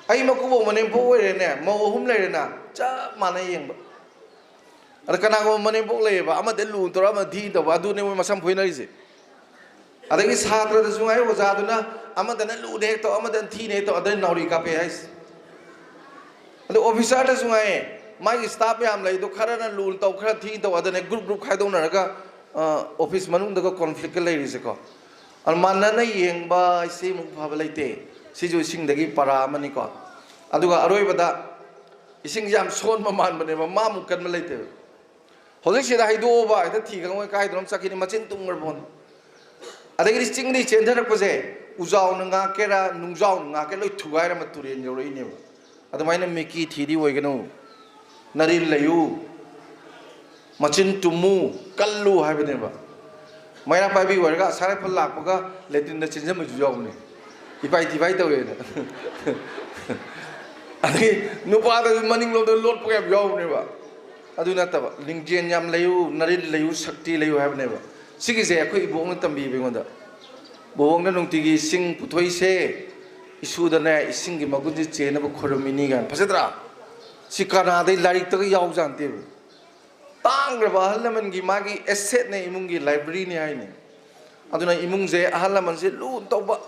ꯑꯩ ꯃꯀꯨꯕꯣꯛ ꯃꯅꯦꯝꯄꯣꯛ ꯑꯣꯏꯔꯦꯅꯦ, ꯃꯧ ꯑꯍꯨꯝ ꯂꯩꯔꯦꯅ, ꯆꯞ ꯃꯥꯟꯅ ꯌꯦꯡꯕ꯫ ꯑꯗ ꯀꯅꯥꯒꯨꯝꯕ ꯃꯅꯦꯝꯄꯣꯛ ꯂꯩꯌꯦꯕ, ꯑꯃꯗ ꯂꯨꯅ ꯇꯧꯔ ꯑꯃ ꯊꯤ ꯇꯧꯕ, ꯑꯗꯨꯅꯦ ꯃꯣꯏ ꯃꯁꯝ ꯐꯣꯏꯅꯔꯤꯁꯦ꯫ ꯑꯗꯒꯤ ꯁꯥꯇ꯭ꯔꯗꯁꯨ ꯉꯥꯏ, ꯑꯣꯖꯥꯗꯨꯅ ꯑꯃꯗꯅ ꯂꯨꯅ ꯍꯦꯛ ꯇꯧ, ꯑꯃꯗꯅ ꯊꯤꯅ ꯍꯦꯛ ꯇꯧ, ꯑꯗꯩ ꯅꯥꯎꯔꯤ ꯀꯥꯞꯄꯦ ꯍꯥꯏꯁꯦ꯫ ꯑꯗ ꯑꯣꯐꯤꯁꯥꯔꯗꯁꯨ ꯉꯥꯏ, ꯃꯥꯒꯤ staff ꯃꯌꯥꯝ ꯂꯩꯗꯣ ꯈꯔꯅ ꯂꯨꯅ ꯇꯧ, ꯈꯔ ꯊꯤꯅ ꯇꯧ, ꯑꯗꯅꯦ group group ꯈꯥꯏꯗꯣꯛꯅꯔꯒ, ꯑ, ꯑꯣꯐꯤꯁ ꯃꯅꯨꯡꯗꯒ conflictꯀ ꯂꯩꯔꯤꯁꯦꯀꯣ꯫ ꯑꯗ ꯃꯥꯟꯅꯅ ꯌꯦꯡꯕ ꯍꯥꯏꯁꯤ ꯑꯃꯨꯛ ꯐꯕ ꯂꯩꯇꯦ꯫ ꯁꯤꯁꯨ ꯏꯁꯤꯡꯗꯒꯤ ꯄꯔꯥ ꯑꯃꯅꯤꯀꯣ꯫ ꯑꯗꯨꯒ ꯑꯔꯣꯏꯕꯗ, ꯏꯁꯤꯡꯁꯦ ꯌꯥꯝ ꯁꯣꯟꯕ ꯃꯥꯟꯕꯅꯦꯕ, ꯃꯥꯃꯨꯛ ꯀꯟꯕ ꯂꯩꯇꯦꯕ꯫ ꯍꯧꯖꯤꯛꯁꯤꯗ ꯍꯩꯗꯣꯛꯑꯣꯕ, ꯍꯦꯛꯇ ꯊꯤ ꯈꯪꯉꯣꯏ, ꯀꯥꯏꯗꯅꯣꯝ ꯆꯠꯈꯤꯅꯤ, ꯃꯆꯤꯟ ꯇꯨꯝꯈ꯭ꯔ ꯄꯣꯠꯅꯤ꯫ ꯑꯗꯒꯤꯗꯤ ꯆꯤꯡꯗꯒꯤ ꯆꯦꯟꯊꯔꯛꯄꯁꯦ, ꯎꯖꯥꯎꯅ ꯉꯥꯛꯀꯦꯔꯥ, ꯅꯨꯡꯖꯥꯎꯅ ꯉꯥꯛꯀꯦꯔꯥ, ꯂꯣꯏ ꯊꯨꯒꯥꯏꯔꯝꯃ ꯇꯨꯔꯦꯟ ꯌꯧꯔꯛꯏꯅꯦꯕ꯫ ꯑꯗꯨꯃꯥꯏꯅ ꯃꯤꯀꯤ ꯊꯤꯗꯤ ꯑꯣꯏꯒꯅꯨ꯫ ꯅꯔꯤꯜ ꯂꯩꯌꯨ, ꯃꯆꯤꯟ ꯇꯨꯝꯃꯨ, ꯀꯜꯂꯨ ꯍꯥꯏꯕꯅꯦꯕ꯫ ꯃꯩꯔꯥ ꯄꯥꯏꯕꯤ ꯑꯣꯏꯔꯒ ꯑꯁꯥ ꯔꯥꯏꯐꯜ ꯂꯥꯛꯄꯒ ꯂꯦꯇ꯭ꯔꯤꯟꯗ ꯆꯦꯟꯁꯤꯟꯕꯁꯨ ꯌꯥꯎꯕꯅꯦ, ꯏꯄꯥꯏ ꯊꯤꯄꯥꯏ ꯇꯧꯋꯦꯅ꯫ ꯑꯗꯒꯤ ꯅꯨꯄꯥꯗꯁꯨ ꯃꯅꯤꯡꯂꯣꯝꯗ ꯂꯣꯠꯄꯒ ꯌꯥꯝ ꯌꯥꯎꯕꯅꯦꯕ꯫ ꯑꯗꯨ ꯅꯠꯇꯕ, ꯂꯤꯡꯖꯦꯜ ꯌꯥꯝ ꯂꯩꯌꯨ, ꯅꯔꯤꯜ ꯂꯩꯌꯨ, ꯁꯛꯇꯤ ꯂꯩꯌꯨ ꯍꯥꯏꯕꯅꯦꯕ꯫ ꯁꯤꯒꯤꯁꯦ ꯑꯩꯈꯣꯏ ꯏꯕꯣꯛꯅ ꯇꯝꯕꯤꯕ ꯑꯩꯉꯣꯟꯗ꯫ "ꯕꯣꯕꯣꯛꯅ ꯅꯨꯡꯇꯤꯒꯤ ꯏꯁꯤꯡ ꯄꯨꯊꯣꯛꯏꯁꯦ, ꯏꯁꯨꯗꯅꯦ ꯏꯁꯤꯡꯒꯤ ꯃꯒꯨꯟꯁꯦ ꯆꯦꯟꯅꯕ ꯈꯨꯔꯨꯝꯃꯤꯅꯤ" ꯀꯥꯏꯅ꯫ ꯐꯖꯗ꯭ꯔꯥ? ꯁꯤ ꯀꯅꯥꯗꯩ? ꯂꯥꯏꯔꯤꯛꯇꯒ ꯌꯥꯎꯖꯥꯟꯇꯦꯕ꯫ ꯇꯥꯡꯈ꯭ꯔꯕ ꯑꯍꯜ ꯂꯃꯟꯒꯤ ꯃꯥꯒꯤ ꯑꯦꯁꯦꯠꯅꯦ, ꯏꯃꯨꯡꯒꯤ ꯂꯥꯏꯕ꯭ꯔꯦꯔꯤꯅꯦ ꯍꯥꯏꯅꯦ꯫ ꯑꯗꯨꯅ ꯏꯃꯨꯡꯁꯦ ꯑꯍꯜ ꯂꯃꯟꯁꯦ ꯂꯨꯅ ꯇꯧꯕ꯫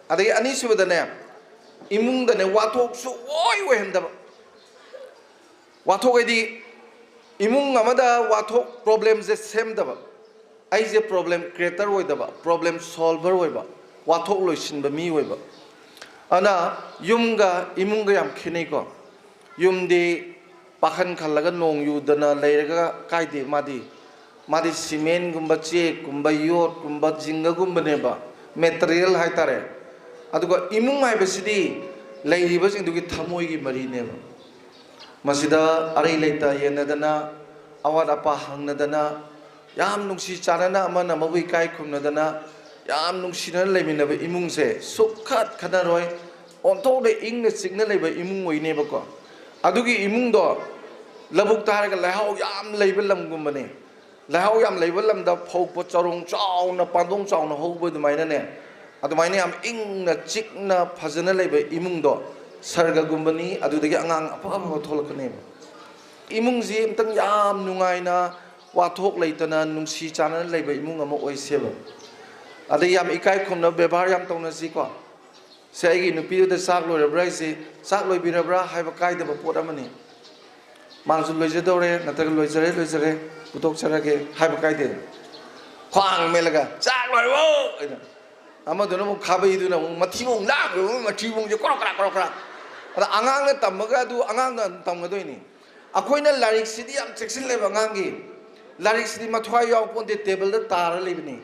ꯑꯗꯒꯤ ꯑꯅꯤꯁꯨꯕꯗꯅꯦ, ꯏꯃꯨꯡꯗꯅꯦ ꯋꯥꯊꯣꯛ ꯁꯨꯡꯑꯣꯏ ꯑꯣꯏꯍꯟꯗꯕ꯫ ꯋꯥꯊꯣꯛ ꯍꯥꯏꯗꯤ ꯏꯃꯨꯡ ꯑꯃꯗ ꯋꯥꯊꯣꯛ, ꯄ꯭ꯔꯣꯕ꯭ꯂꯦꯝꯁꯦ ꯁꯦꯝꯗꯕ꯫ ꯑꯩꯁꯦ ꯄ꯭ꯔꯣꯕ꯭ꯂꯦꯝ ꯀ꯭ꯔꯤꯌꯦꯇꯔ ꯑꯣꯏꯗꯕ, ꯄ꯭ꯔꯣꯕ꯭ꯂꯦꯝ ꯁꯣꯜꯚꯔ ꯑꯣꯏꯕ, ꯋꯥꯊꯣꯛ ꯂꯣꯏꯁꯤꯟꯕ ꯃꯤ ꯑꯣꯏꯕ꯫ ꯑꯗꯨꯅ ꯌꯨꯝꯒ ꯏꯃꯨꯡꯒ ꯌꯥꯝ ꯈꯦꯠꯅꯩꯀꯣ꯫ ꯌꯨꯝꯗꯤ ꯄꯥꯈꯟ ꯈꯜꯂꯒ ꯅꯣꯡ ꯌꯨꯗꯅ ꯂꯩꯔꯒ ꯀꯥꯏꯗꯦ, ꯃꯥꯗꯤ, ꯃꯥꯗꯤ ꯁꯤꯃꯦꯟꯒꯨꯝꯕ, ꯆꯦꯛꯀꯨꯝꯕ, ꯌꯣꯠꯀꯨꯝꯕ, ꯖꯤꯡꯒꯒꯨꯝꯕꯅꯦꯕ, ꯃꯦꯇꯔꯤꯌꯦꯜ ꯍꯥꯏꯇꯥꯔꯦ꯫ ꯑꯗꯨꯒ ꯏꯃꯨꯡ ꯍꯥꯏꯕꯁꯤꯗꯤ ꯂꯩꯔꯤꯕꯁꯤꯡꯗꯨꯒꯤ ꯊꯃꯣꯏꯒꯤ ꯃꯔꯤꯅꯦꯕ꯫ ꯃꯁꯤꯗ ꯑꯔꯩ ꯂꯩꯇ ꯌꯦꯟꯅꯗꯅ, ꯑꯋꯥꯠ ꯑꯄꯥ ꯍꯪꯅꯗꯅ, ꯌꯥꯝ ꯅꯨꯡꯁꯤ ꯆꯥꯟꯅꯅ ꯑꯃꯅ ꯑꯃꯕꯨ ꯏꯀꯥꯏ ꯈꯨꯝꯅꯗꯅ ꯌꯥꯝ ꯅꯨꯡꯁꯤꯅꯅ ꯂꯩꯃꯤꯟꯅꯕ ꯏꯃꯨꯡꯁꯦ ꯁꯨꯛꯈꯠ ꯈꯠꯅꯔꯣꯏ, ꯑꯣꯟꯊꯣꯛꯅ ꯏꯪꯅ ꯆꯤꯛꯅ ꯂꯩꯕ ꯏꯃꯨꯡ ꯑꯣꯏꯅꯦꯕꯀꯣ꯫ ꯑꯗꯨꯒꯤ ꯏꯃꯨꯡꯗꯣ ꯂꯧꯕꯨꯛꯇ ꯍꯥꯏꯔꯒ ꯂꯩꯍꯥꯎ ꯌꯥꯝ ꯂꯩꯕ ꯂꯝꯒꯨꯝꯕꯅꯦ꯫ ꯂꯩꯍꯥꯎ ꯌꯥꯝ ꯂꯩꯕ ꯂꯝꯗ ꯐꯧ ꯄꯣꯠ ꯆꯔꯣꯡ ꯆꯥꯎꯅ, ꯄꯥꯟꯗꯣꯡ ꯆꯥꯎꯅ ꯍꯧꯕ ꯑꯗꯨꯃꯥꯏꯅꯅꯦ, ꯑꯗꯨꯃꯥꯏꯅ ꯌꯥꯝ ꯏꯪꯅ ꯆꯤꯛꯅ ꯐꯖꯅ ꯂꯩꯕ ꯏꯃꯨꯡꯗꯣ ꯁꯔꯒꯒꯨꯝꯕꯅꯤ꯫ ꯑꯗꯨꯗꯒꯤ ꯑꯉꯥꯡ ꯑꯐ ꯑꯐꯕ ꯊꯣꯛꯂꯛꯀꯅꯦꯕ꯫ ꯏꯃꯨꯡꯁꯤ ꯑꯝꯇꯪ ꯌꯥꯝ ꯅꯨꯡꯉꯥꯏꯅ, ꯋꯥꯊꯣꯛ ꯂꯩꯇꯅ, ꯅꯨꯡꯁꯤ ꯆꯥꯟꯅꯅ ꯂꯩꯕ ꯏꯃꯨꯡ ꯑꯃ ꯑꯣꯏꯁꯦꯕ꯫ ꯑꯗꯩ ꯌꯥꯝ ꯏꯀꯥꯏ ꯈꯨꯝꯅꯕ ꯕꯦꯕꯥꯔ ꯌꯥꯝ ꯇꯧꯅꯁꯤꯀꯣ꯫ ꯁꯦ, ꯑꯩꯒꯤ ꯅꯨꯄꯤꯗꯨꯗ ꯆꯥꯛ ꯂꯣꯏꯔꯕ꯭ꯔꯥ ꯍꯥꯏꯁꯦ, "ꯆꯥꯛ ꯂꯣꯏꯕꯤꯔꯕ꯭ꯔꯥ?" ꯍꯥꯏꯕ ꯀꯥꯏꯗꯕ ꯄꯣꯠ ꯑꯃꯅꯤ꯫ ꯃꯥꯅꯁꯨ "ꯂꯣꯏꯖꯗꯧꯔꯦ, ꯅꯠꯇ꯭ꯔꯒ ꯂꯣꯏꯖꯔꯦ, ꯂꯣꯏꯖꯔꯦ, ꯄꯨꯊꯣꯛꯆꯔꯒꯦ" ꯍꯥꯏꯕ ꯀꯥꯏꯗꯦ꯫ ꯈ꯭ꯋꯥꯡ ꯃꯦꯠꯂꯒ "ꯆꯥꯛ ꯂꯣꯏꯔꯕꯣ?" ꯍꯥꯏꯅ꯫ ꯑꯃꯗꯨꯅ ꯑꯃꯨꯛ ꯈꯥꯕꯩꯗꯨꯅ ꯑꯃꯨꯛ ꯃꯊꯤꯕꯣꯡ ꯂꯥꯡꯈ꯭ꯔꯕ, ꯃꯊꯤꯕꯣꯡꯁꯦ ꯀ꯭ꯔꯣꯛ ꯀ꯭ꯔꯥꯛ ꯀ꯭ꯔꯣꯛ ꯀ꯭ꯔꯥꯛ꯫ ꯑꯗ ꯑꯉꯥꯡꯅ ꯇꯝꯃꯒ ꯑꯗꯨ ꯑꯉꯥꯡꯅ ꯑꯗꯨꯝ ꯇꯝꯒꯗꯣꯏꯅꯤ꯫ ꯑꯩꯈꯣꯏꯅ ꯂꯥꯏꯔꯤꯛꯁꯤꯗꯤ ꯌꯥꯝ ꯆꯦꯛꯁꯤꯜꯂꯦꯕ ꯑꯉꯥꯡꯒꯤ꯫ ꯂꯥꯏꯔꯤꯛꯁꯤꯗꯤ ꯃꯊ꯭ꯋꯥꯏ ꯌꯥꯎ ꯄꯣꯟꯇꯦ, ꯇꯦꯕꯜꯗ ꯇꯥꯔ ꯂꯩꯕꯅꯤ꯫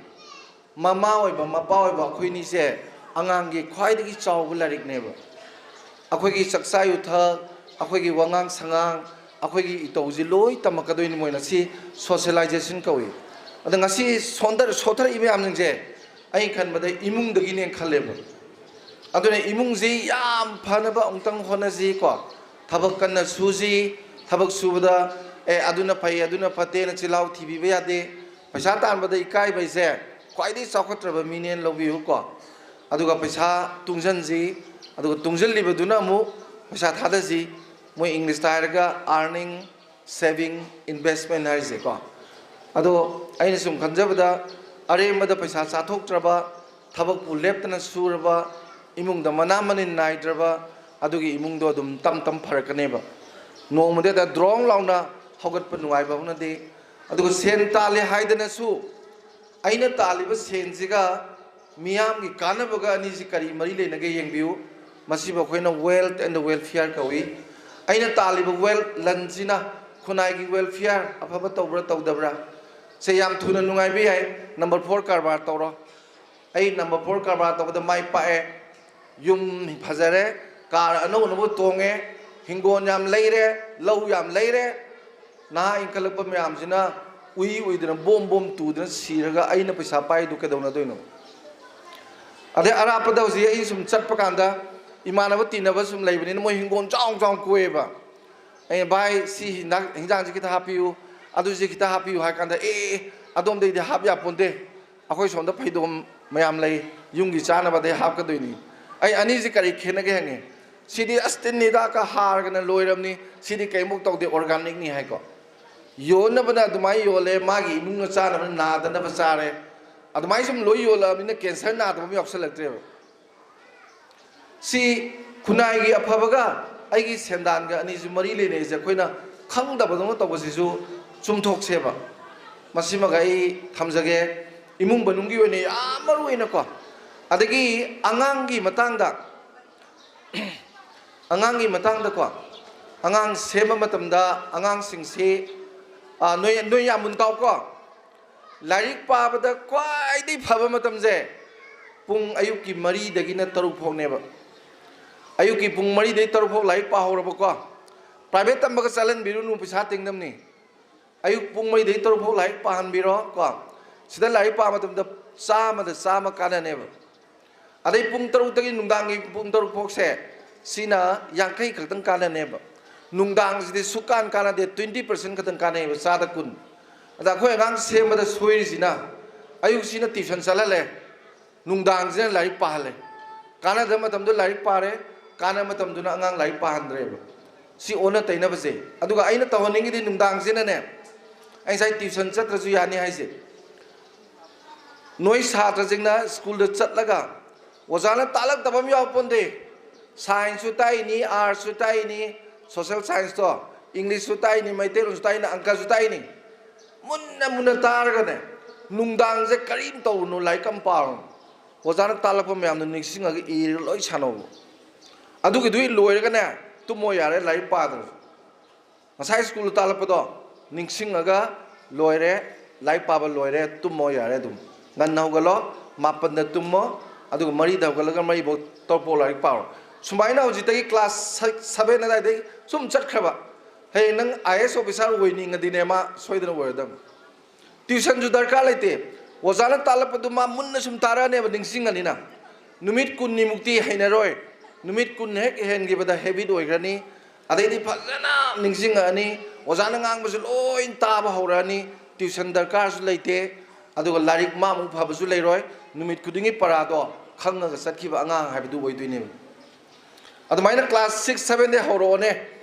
ꯃꯃꯥ ꯑꯣꯏꯕ, ꯃꯄꯥ ꯑꯣꯏꯕ ꯑꯩꯈꯣꯏꯅꯤꯁꯦ ꯑꯉꯥꯡꯒꯤ ꯈ꯭ꯋꯥꯏꯗꯒꯤ ꯆꯥꯎꯕ ꯂꯥꯏꯔꯤꯛꯅꯦꯕ꯫ ꯑꯩꯈꯣꯏꯒꯤ ꯆꯥꯛꯆꯥ ꯌꯨꯊꯛ, ꯑꯩꯈꯣꯏꯒꯤ ꯋꯥꯉꯥꯡ ꯁꯉꯥꯡ, ꯑꯩꯈꯣꯏꯒꯤ ꯏꯇꯧꯁꯤ ꯂꯣꯏ ꯇꯝꯃꯛꯀꯗꯣꯏꯅꯤ ꯃꯣꯏꯅ꯫ ꯁꯤ ꯁꯣꯁꯦꯂꯥꯏꯖꯦꯁꯟ ꯀꯧꯏ꯫ ꯑꯗ ꯉꯁꯤ ꯁꯣꯟꯊꯔ-, ꯁꯣꯊꯔꯛꯏ ꯃꯌꯥꯝꯁꯤꯡꯁꯦ ꯑꯩꯅ ꯈꯟꯕꯗ ꯏꯃꯨꯡꯗꯒꯤꯅꯦꯅ ꯈꯜꯂꯦꯕ꯫ ꯑꯗꯨꯅ ꯏꯃꯨꯡꯁꯤ ꯌꯥꯝ ꯐꯅꯕ ꯑꯃꯨꯛꯇꯪ ꯍꯣꯠꯅꯁꯤꯀꯣ꯫ ꯊꯕꯛ ꯀꯟꯅ ꯁꯨꯁꯤ꯫ ꯊꯕꯛ ꯁꯨꯕꯗ, "ꯑꯦ, ꯑꯗꯨꯅ ꯐꯩ, ꯑꯗꯨꯅ ꯐꯠꯇꯦꯅ" ꯆꯤꯜꯍꯥꯎ ꯊꯤꯕꯤꯕ ꯌꯥꯗꯦ꯫ ꯄꯩꯁꯥ ꯇꯥꯟꯕꯗ ꯏꯀꯥꯏꯕ ꯍꯥꯏꯁꯦ ꯈ꯭ꯋꯥꯏꯗꯒꯤ ꯆꯥꯎꯈꯠꯇ꯭ꯔꯕ ꯃꯤꯅꯦꯅ ꯂꯧꯕꯤꯌꯨꯀꯣ꯫ ꯑꯗꯨꯒ ꯄꯩꯁꯥ ꯇꯨꯡꯁꯤꯟꯁꯤ꯫ ꯑꯗꯨꯒ ꯇꯨꯡꯁꯤꯜꯂꯤꯕꯗꯨꯅ ꯑꯃꯨꯛ ꯄꯩꯁꯥ ꯊꯥꯗꯁꯤ꯫ ꯃꯣꯏ ꯏꯪꯂꯤꯁꯇ ꯍꯥꯏꯔꯒ earning, saving, investment ꯍꯥꯏꯔꯤꯁꯦꯀꯣ꯫ ꯑꯗꯣ ꯑꯩꯅ ꯁꯨꯝ ꯈꯟꯖꯕꯗ, ꯑꯔꯦꯝꯕꯗ ꯄꯩꯁꯥ ꯆꯥꯊꯣꯛꯇ꯭ꯔꯕ, ꯊꯕꯛꯄꯨ ꯂꯦꯞꯇꯅ ꯁꯨꯔꯕ, ꯏꯃꯨꯡꯗ ꯃꯅꯥ ꯃꯅꯤꯟ ꯅꯥꯏꯗ꯭ꯔꯕ, ꯑꯗꯨꯒꯤ ꯏꯃꯨꯡꯗꯣ ꯑꯗꯨꯝ ꯇꯝ ꯇꯝ ꯐꯔꯛꯀꯅꯦꯕ꯫ ꯅꯣꯡꯃꯗ ꯍꯦꯛꯇ ꯗ꯭ꯔꯣꯡ ꯂꯥꯎꯅ ꯍꯧꯒꯠꯄ ꯅꯨꯡꯉꯥꯏꯕ ꯍꯧꯅꯗꯦ꯫ ꯑꯗꯨꯒ ꯁꯦꯟ ꯇꯥꯜꯂꯦ ꯍꯥꯏꯗꯅꯁꯨ ꯑꯩꯅ ꯇꯥꯜꯂꯤꯕ ꯁꯦꯟꯁꯤꯒ ꯃꯤꯌꯥꯝꯒꯤ ꯀꯥꯟꯅꯕꯒ ꯑꯅꯤꯁꯤ ꯀꯔꯤ ꯃꯔꯤ ꯂꯩꯅꯒꯦ ꯌꯦꯡꯕꯤꯌꯨ꯫ ꯃꯁꯤꯕꯨ ꯑꯩꯈꯣꯏꯅ wealth and welfare ꯀꯧꯏ꯫ ꯑꯩꯅ ꯇꯥꯜꯂꯤꯕ wealth, ꯂꯟꯁꯤꯅ ꯈꯨꯟꯅꯥꯏꯒꯤ welfare ꯑꯐꯕ ꯇꯧꯕ꯭ꯔꯥ ꯇꯧꯗꯕ꯭ꯔꯥ? ꯁꯦ, ꯌꯥꯝ ꯊꯨꯅ ꯅꯨꯡꯉꯥꯏꯕ ꯌꯥꯏ꯫ Number four ꯀꯔꯕꯥꯔ ꯇꯧꯔꯣ꯫ ꯑꯩ number four ꯀꯔꯕꯥꯔ ꯇꯧꯕꯗ ꯃꯥꯏ ꯄꯥꯛꯑꯦ꯫ ꯌꯨꯝ ꯐꯖꯔꯦ, ꯀꯥꯔ ꯑꯅꯧ ꯑꯅꯧꯕ ꯇꯣꯡꯉꯦ, ꯍꯤꯡꯒꯣꯜ ꯌꯥꯝ ꯂꯩꯔꯦ, ꯂꯧ ꯌꯥꯝ ꯂꯩꯔꯦ꯫ ꯅꯍꯥ ꯏꯟꯈꯠꯂꯛꯄ ꯃꯌꯥꯝꯁꯤꯅ ꯎꯏ ꯎꯏꯗꯅ, ꯕꯣꯝ ꯕꯣꯝ ꯇꯨꯗꯅ ꯁꯤꯔꯒ ꯑꯩꯅ ꯄꯩꯁꯥ ꯄꯥꯏꯗꯨ ꯀꯩꯗꯧꯅꯗꯣꯏꯅꯣ? ꯑꯗꯩ ꯑꯔꯥꯞꯄꯗ ꯍꯧꯖꯤꯛ ꯑꯩ ꯁꯨꯝ ꯆꯠꯄ ꯀꯥꯟꯗ ꯏꯃꯥꯟꯅꯕ ꯇꯤꯟꯅꯕ ꯁꯨꯝ ꯂꯩꯕꯅꯤꯅ ꯃꯣꯏ ꯍꯤꯡꯒꯣꯜ ꯆꯥꯎ ꯆꯥꯎ ꯀꯣꯏꯌꯦꯕ꯫ ꯑꯩꯅ, "ꯚꯥꯏ, ꯁꯤ ꯍꯤꯟꯖꯥꯡ, ꯍꯤꯟꯖꯥꯡꯁꯤ ꯈꯤꯇ ꯍꯥꯞꯄꯤꯌꯨ, ꯑꯗꯨꯁꯤ ꯈꯤꯇ ꯍꯥꯞꯄꯤꯌꯨ" ꯍꯥꯏ ꯀꯥꯟꯗ, "ꯑꯦ, ꯑꯦ, ꯑꯗꯣꯝꯗꯩꯗꯤ ꯍꯥꯞ ꯌꯥꯄꯣꯟꯇꯦ, ꯑꯩꯈꯣꯏ ꯁꯣꯝꯗ ꯐꯩꯗꯣꯝ ꯃꯌꯥꯝ ꯂꯩ, ꯌꯨꯝꯒꯤ ꯆꯥꯅꯕꯗꯩ ꯍꯥꯞꯀꯗꯣꯏꯅꯤ"꯫ ꯑꯩ, "ꯑꯅꯤꯁꯤ ꯀꯔꯤ ꯈꯦꯠꯅꯒꯦ?" ꯍꯪꯉꯦ꯫ "ꯁꯤꯗꯤ ꯑꯁ ꯇꯤꯟ ꯍꯤꯗꯥꯛꯀ ꯍꯥꯔꯒꯅ ꯂꯣꯏꯔꯕꯅꯤ, ꯁꯤꯗꯤ ꯀꯩꯝꯐꯧ ꯇꯧꯗꯦ, organicꯅꯤ" ꯍꯥꯏꯀꯣ꯫ ꯌꯣꯟꯅꯕꯅ ꯑꯗꯨꯃꯥꯏꯅ ꯌꯣꯜꯂꯦ, ꯃꯥꯒꯤ ꯏꯃꯨꯡꯅ ꯆꯥꯅꯕꯅ ꯅꯥꯗꯅꯕ ꯆꯥꯔꯦ꯫ ꯑꯗꯨꯃꯥꯏꯅ ꯁꯨꯝ ꯂꯣꯏ ꯌꯣꯜꯂꯛꯑꯕꯅꯤꯅ cancer ꯅꯥꯗꯕ ꯑꯃ ꯌꯥꯎꯁꯜꯂꯛꯇ꯭ꯔꯦꯕ꯫ ꯁꯤ ꯈꯨꯟꯅꯥꯏꯒꯤ ꯑꯐꯕꯒ ꯑꯩꯒꯤ ꯁꯦꯟꯗꯥꯟꯒ ꯑꯅꯤꯁꯤ ꯃꯔꯤ ꯂꯩꯅꯩꯁꯦ ꯑꯩꯈꯣꯏꯅ ꯈꯪꯗꯕꯗꯧꯅ ꯇꯧꯕꯁꯤꯁꯨ ꯆꯨꯝꯊꯣꯛꯁꯦꯕ꯫ ꯃꯁꯤꯃꯒ ꯑꯩ ꯊꯝꯖꯒꯦ꯫ ꯏꯃꯨꯡ ꯃꯅꯨꯡꯒꯤ ꯑꯣꯏꯅ ꯌꯥꯝ ꯃꯔꯨ ꯑꯣꯏꯅꯀꯣ, ꯑꯗꯒꯤ ꯑꯉꯥꯡꯒꯤ ꯃꯇꯥꯡꯗ, ꯑꯉꯥꯡꯒꯤ ꯃꯇꯥꯡꯗꯀꯣ, ꯑꯉꯥꯡ ꯁꯦꯝꯕ ꯃꯇꯝꯗ ꯑꯉꯥꯡꯁꯤꯡꯁꯤ, ꯑ, ꯅꯣꯏ, ꯅꯣꯏ ꯌꯥꯝ ꯃꯨꯟ ꯇꯥꯎꯀꯣ꯫ ꯂꯥꯏꯔꯤꯛ ꯄꯥꯕꯗ ꯈ꯭ꯋꯥꯏꯗꯒꯤ ꯐꯕ ꯃꯇꯝꯁꯦ ꯄꯨꯡ ꯑꯌꯨꯛꯀꯤ ꯃꯔꯤꯗꯒꯤꯅ ꯇꯔꯨꯛ ꯐꯥꯎꯅꯦꯕ꯫ ꯑꯌꯨꯛꯀꯤ ꯄꯨꯡ ꯃꯔꯤꯗꯩ ꯇꯔꯨꯛ ꯐꯥꯎ ꯂꯥꯏꯔꯤꯛ ꯄꯥꯍꯧꯔꯕꯀꯣ꯫ ꯄ꯭ꯔꯥꯏꯚꯦꯠ ꯇꯝꯕꯒ ꯆꯠꯍꯟꯕꯤꯔꯨꯅꯨ, ꯄꯩꯁꯥ ꯇꯤꯡꯗꯕꯅꯤ꯫ ꯑꯌꯨꯛ ꯄꯨꯡ ꯃꯔꯤꯗꯩ ꯇꯔꯨꯛ ꯐꯥꯎ ꯂꯥꯏꯔꯤꯛ ꯄꯥꯍꯟꯕꯤꯔꯣ ꯀꯣ꯫ ꯁꯤꯗ ꯂꯥꯏꯔꯤꯛ ꯄꯥꯕ ꯃꯇꯝꯗ ꯆꯥꯝꯃꯗ ꯆꯥꯝꯃ ꯀꯥꯟꯅꯅꯦꯕ꯫ ꯑꯗꯩ ꯄꯨꯡ ꯇꯔꯨꯛꯇꯒꯤ ꯅꯨꯡꯗꯥꯡꯒꯤ ꯄꯨꯡ ꯇꯔꯨꯛ ꯐꯥꯎꯁꯦ, ꯁꯤꯅ ꯌꯥꯡꯈꯩ ꯈꯛꯇꯪ ꯀꯥꯟꯅꯅꯦꯕ꯫ ꯅꯨꯡꯗꯥꯡꯁꯤꯗꯤ ꯁꯨꯛꯀꯥꯟ ꯀꯥꯟꯅꯗꯦ, twenty percent ꯈꯛꯇꯪ ꯀꯥꯟꯅꯩꯕ, ꯆꯥꯗ ꯀꯨꯟ꯫ ꯑꯗ ꯑꯩꯈꯣꯏ ꯑꯉꯥꯡ ꯁꯦꯝꯕꯗ ꯁꯣꯏꯔꯤꯁꯤꯅ, ꯑꯌꯨꯛꯁꯤꯅ ꯇ꯭ꯌꯨꯁꯟ ꯆꯠꯍꯜꯂꯦ, ꯅꯨꯡꯗꯥꯡꯁꯤꯅ ꯂꯥꯏꯔꯤꯛ ꯄꯥꯍꯜꯂꯦ꯫ ꯀꯥꯟꯅꯗꯕ ꯃꯇꯝꯗ ꯂꯥꯏꯔꯤꯛ ꯄꯥꯔꯦ, ꯀꯥꯟꯅꯕ ꯃꯇꯝꯗꯨꯅ ꯑꯉꯥꯡ ꯂꯥꯏꯔꯤꯛ ꯄꯥꯍꯟꯗ꯭ꯔꯦꯕ꯫ ꯁꯤ ꯑꯣꯟꯅ ꯇꯩꯅꯕꯁꯦ꯫ ꯑꯗꯨꯒ ꯑꯩꯅ ꯇꯧꯍꯟꯅꯤꯡꯉꯤꯗꯤ ꯅꯨꯡꯗꯥꯡꯁꯤꯅꯅꯦ, ꯑꯩ ꯉꯁꯥꯏ ꯇ꯭ꯌꯨꯁꯟ ꯆꯠꯇ꯭ꯔꯁꯨ ꯌꯥꯅꯤ ꯍꯥꯏꯁꯦ, ꯅꯣꯏ ꯁꯥꯇ꯭ꯔꯁꯤꯡꯅ ꯁ꯭ꯀꯨꯜꯗ ꯆꯠꯂꯒ ꯑꯣꯖꯥꯅ ꯇꯥꯛꯂꯛꯇꯕ ꯑꯃ ꯌꯥꯎ ꯄꯣꯟꯗꯦ꯫ ꯁꯥꯏꯟꯁꯁꯨ ꯇꯥꯛꯏꯅꯤ, ꯑꯥꯔꯠꯁꯁꯨ ꯇꯥꯛꯏꯅꯤ, ꯁꯣꯁꯦꯜ ꯁꯥꯏꯟꯁꯇꯣ, ꯏꯪꯂꯤꯁꯁꯨ ꯇꯥꯛꯏꯅꯤ, ꯃꯩꯇꯩꯂꯣꯟꯁꯨ ꯇꯥꯛꯏꯅꯤ, ꯑꯪꯀꯁꯨ ꯇꯥꯛꯏꯅꯤ꯫ ꯃꯨꯟꯅ ꯃꯨꯟꯅ ꯇꯥꯔꯒꯅꯦ, ꯅꯨꯡꯗꯥꯡꯁꯦ ꯀꯔꯤꯝ ꯇꯧꯔꯨꯅꯨ, ꯂꯥꯏꯔꯤꯛ ꯑꯃ ꯄꯥꯔꯨꯅꯨ꯫ ꯑꯣꯖꯥꯅ ꯇꯥꯛꯂꯛꯄ ꯃꯌꯥꯝꯗꯣ ꯅꯤꯡꯁꯤꯡꯉꯒ ꯏꯔꯒ ꯂꯣꯏ ꯁꯥꯟꯅꯧ꯫ ꯑꯗꯨꯒꯤꯗꯨ ꯂꯣꯏꯔꯒꯅꯦ, ꯇꯨꯝꯃꯣ ꯌꯥꯔꯦ, ꯂꯥꯏꯔꯤꯛ ꯄꯥꯗ꯭ꯔꯁꯨ꯫ ꯉꯁꯥꯏ ꯁ꯭ꯀꯨꯜꯗ ꯇꯥꯛꯂꯛꯄꯗꯣ ꯅꯤꯡꯁꯤꯡꯉꯒ ꯂꯣꯏꯔꯦ, ꯂꯥꯏꯔꯤꯛ ꯄꯥꯕ ꯂꯣꯏꯔꯦ, ꯇꯨꯝꯃꯣ ꯌꯥꯔꯦ꯫ ꯑꯗꯨꯝ ꯉꯟꯅ ꯍꯧꯒꯠꯂꯣ, ꯃꯥꯄꯟꯗ ꯇꯨꯝꯃꯣ, ꯑꯗꯨꯒ ꯃꯔꯤꯗ ꯍꯧꯒꯠꯂꯒ ꯃꯔꯤꯐꯥꯎ ꯇꯔꯨꯛꯐꯥꯎ ꯂꯥꯏꯔꯤꯛ ꯄꯥꯔꯣ꯫ ꯁꯨꯃꯥꯏꯅ ꯍꯧꯖꯤꯛꯇꯒꯤ ꯀ꯭ꯂꯥꯁ ꯁꯚꯦꯟ ꯑꯗꯥꯏꯗꯒꯤ ꯁꯨꯝ ꯆꯠꯈ꯭ꯔꯕ, ꯍꯌꯦꯡ ꯅꯪ ꯑꯥꯏ ꯑꯦꯁ ꯑꯣꯐꯤꯁꯥꯔ ꯑꯣꯏꯅꯤꯡꯉꯗꯤꯅꯦ, ꯃꯥ ꯁꯣꯏꯗꯅ ꯑꯣꯏꯔꯗꯕꯅꯤ꯫ ꯇ꯭ꯌꯨꯁꯟꯁꯨ ꯗꯔꯀꯥꯔ ꯂꯩꯇꯦ꯫ ꯑꯣꯖꯥꯅ ꯇꯥꯛꯂꯛꯄꯗꯨ ꯃꯥ ꯃꯨꯟꯅ ꯁꯨꯝ ꯇꯥꯔꯛꯑꯅꯦꯕ, ꯅꯤꯡꯁꯤꯡꯉꯅꯤꯅ꯫ ꯅꯨꯃꯤꯠ ꯀꯨꯟꯅꯤꯃꯨꯛꯇꯤ ꯍꯩꯅꯔꯣꯏ꯫ ꯅꯨꯃꯤꯠ ꯀꯨꯟ ꯍꯦꯛ ꯍꯦꯟꯈꯤꯕꯗ ꯍꯦꯕꯤꯠ ꯑꯣꯏꯈ꯭ꯔꯅꯤ꯫ ꯑꯗꯩꯗꯤ ꯐꯖꯅ ꯅꯤꯡꯁꯤꯡꯉꯛꯑꯅꯤ꯫ ꯑꯣꯖꯥꯅ ꯉꯥꯡꯕꯁꯨ ꯂꯣꯏ ꯇꯥꯕ ꯍꯧꯔꯛꯑꯅꯤ꯫ ꯇ꯭ꯌꯨꯁꯟ ꯗꯔꯀꯥꯔꯁꯨ ꯂꯩꯇꯦ꯫ ꯑꯗꯨꯒ ꯂꯥꯏꯔꯤꯛ ꯃꯥꯃꯨꯛ ꯐꯕꯁꯨ ꯂꯩꯔꯣꯏ꯫ ꯅꯨꯃꯤꯠ ꯈꯨꯗꯤꯡꯒꯤ ꯄꯔꯥꯗꯣ ꯈꯪꯉꯒ ꯆꯠꯈꯤꯕ ꯑꯉꯥꯡ ꯍꯥꯏꯕꯗꯨ ꯑꯣꯏꯗꯣꯏꯅꯦꯕ꯫ ꯑꯗꯨꯃꯥꯏꯅ ꯀ꯭ꯂꯥꯁ ꯁꯤꯛꯁ ꯁꯚꯦꯟꯗꯩ ꯍꯧꯔꯛꯑꯣꯅꯦ꯫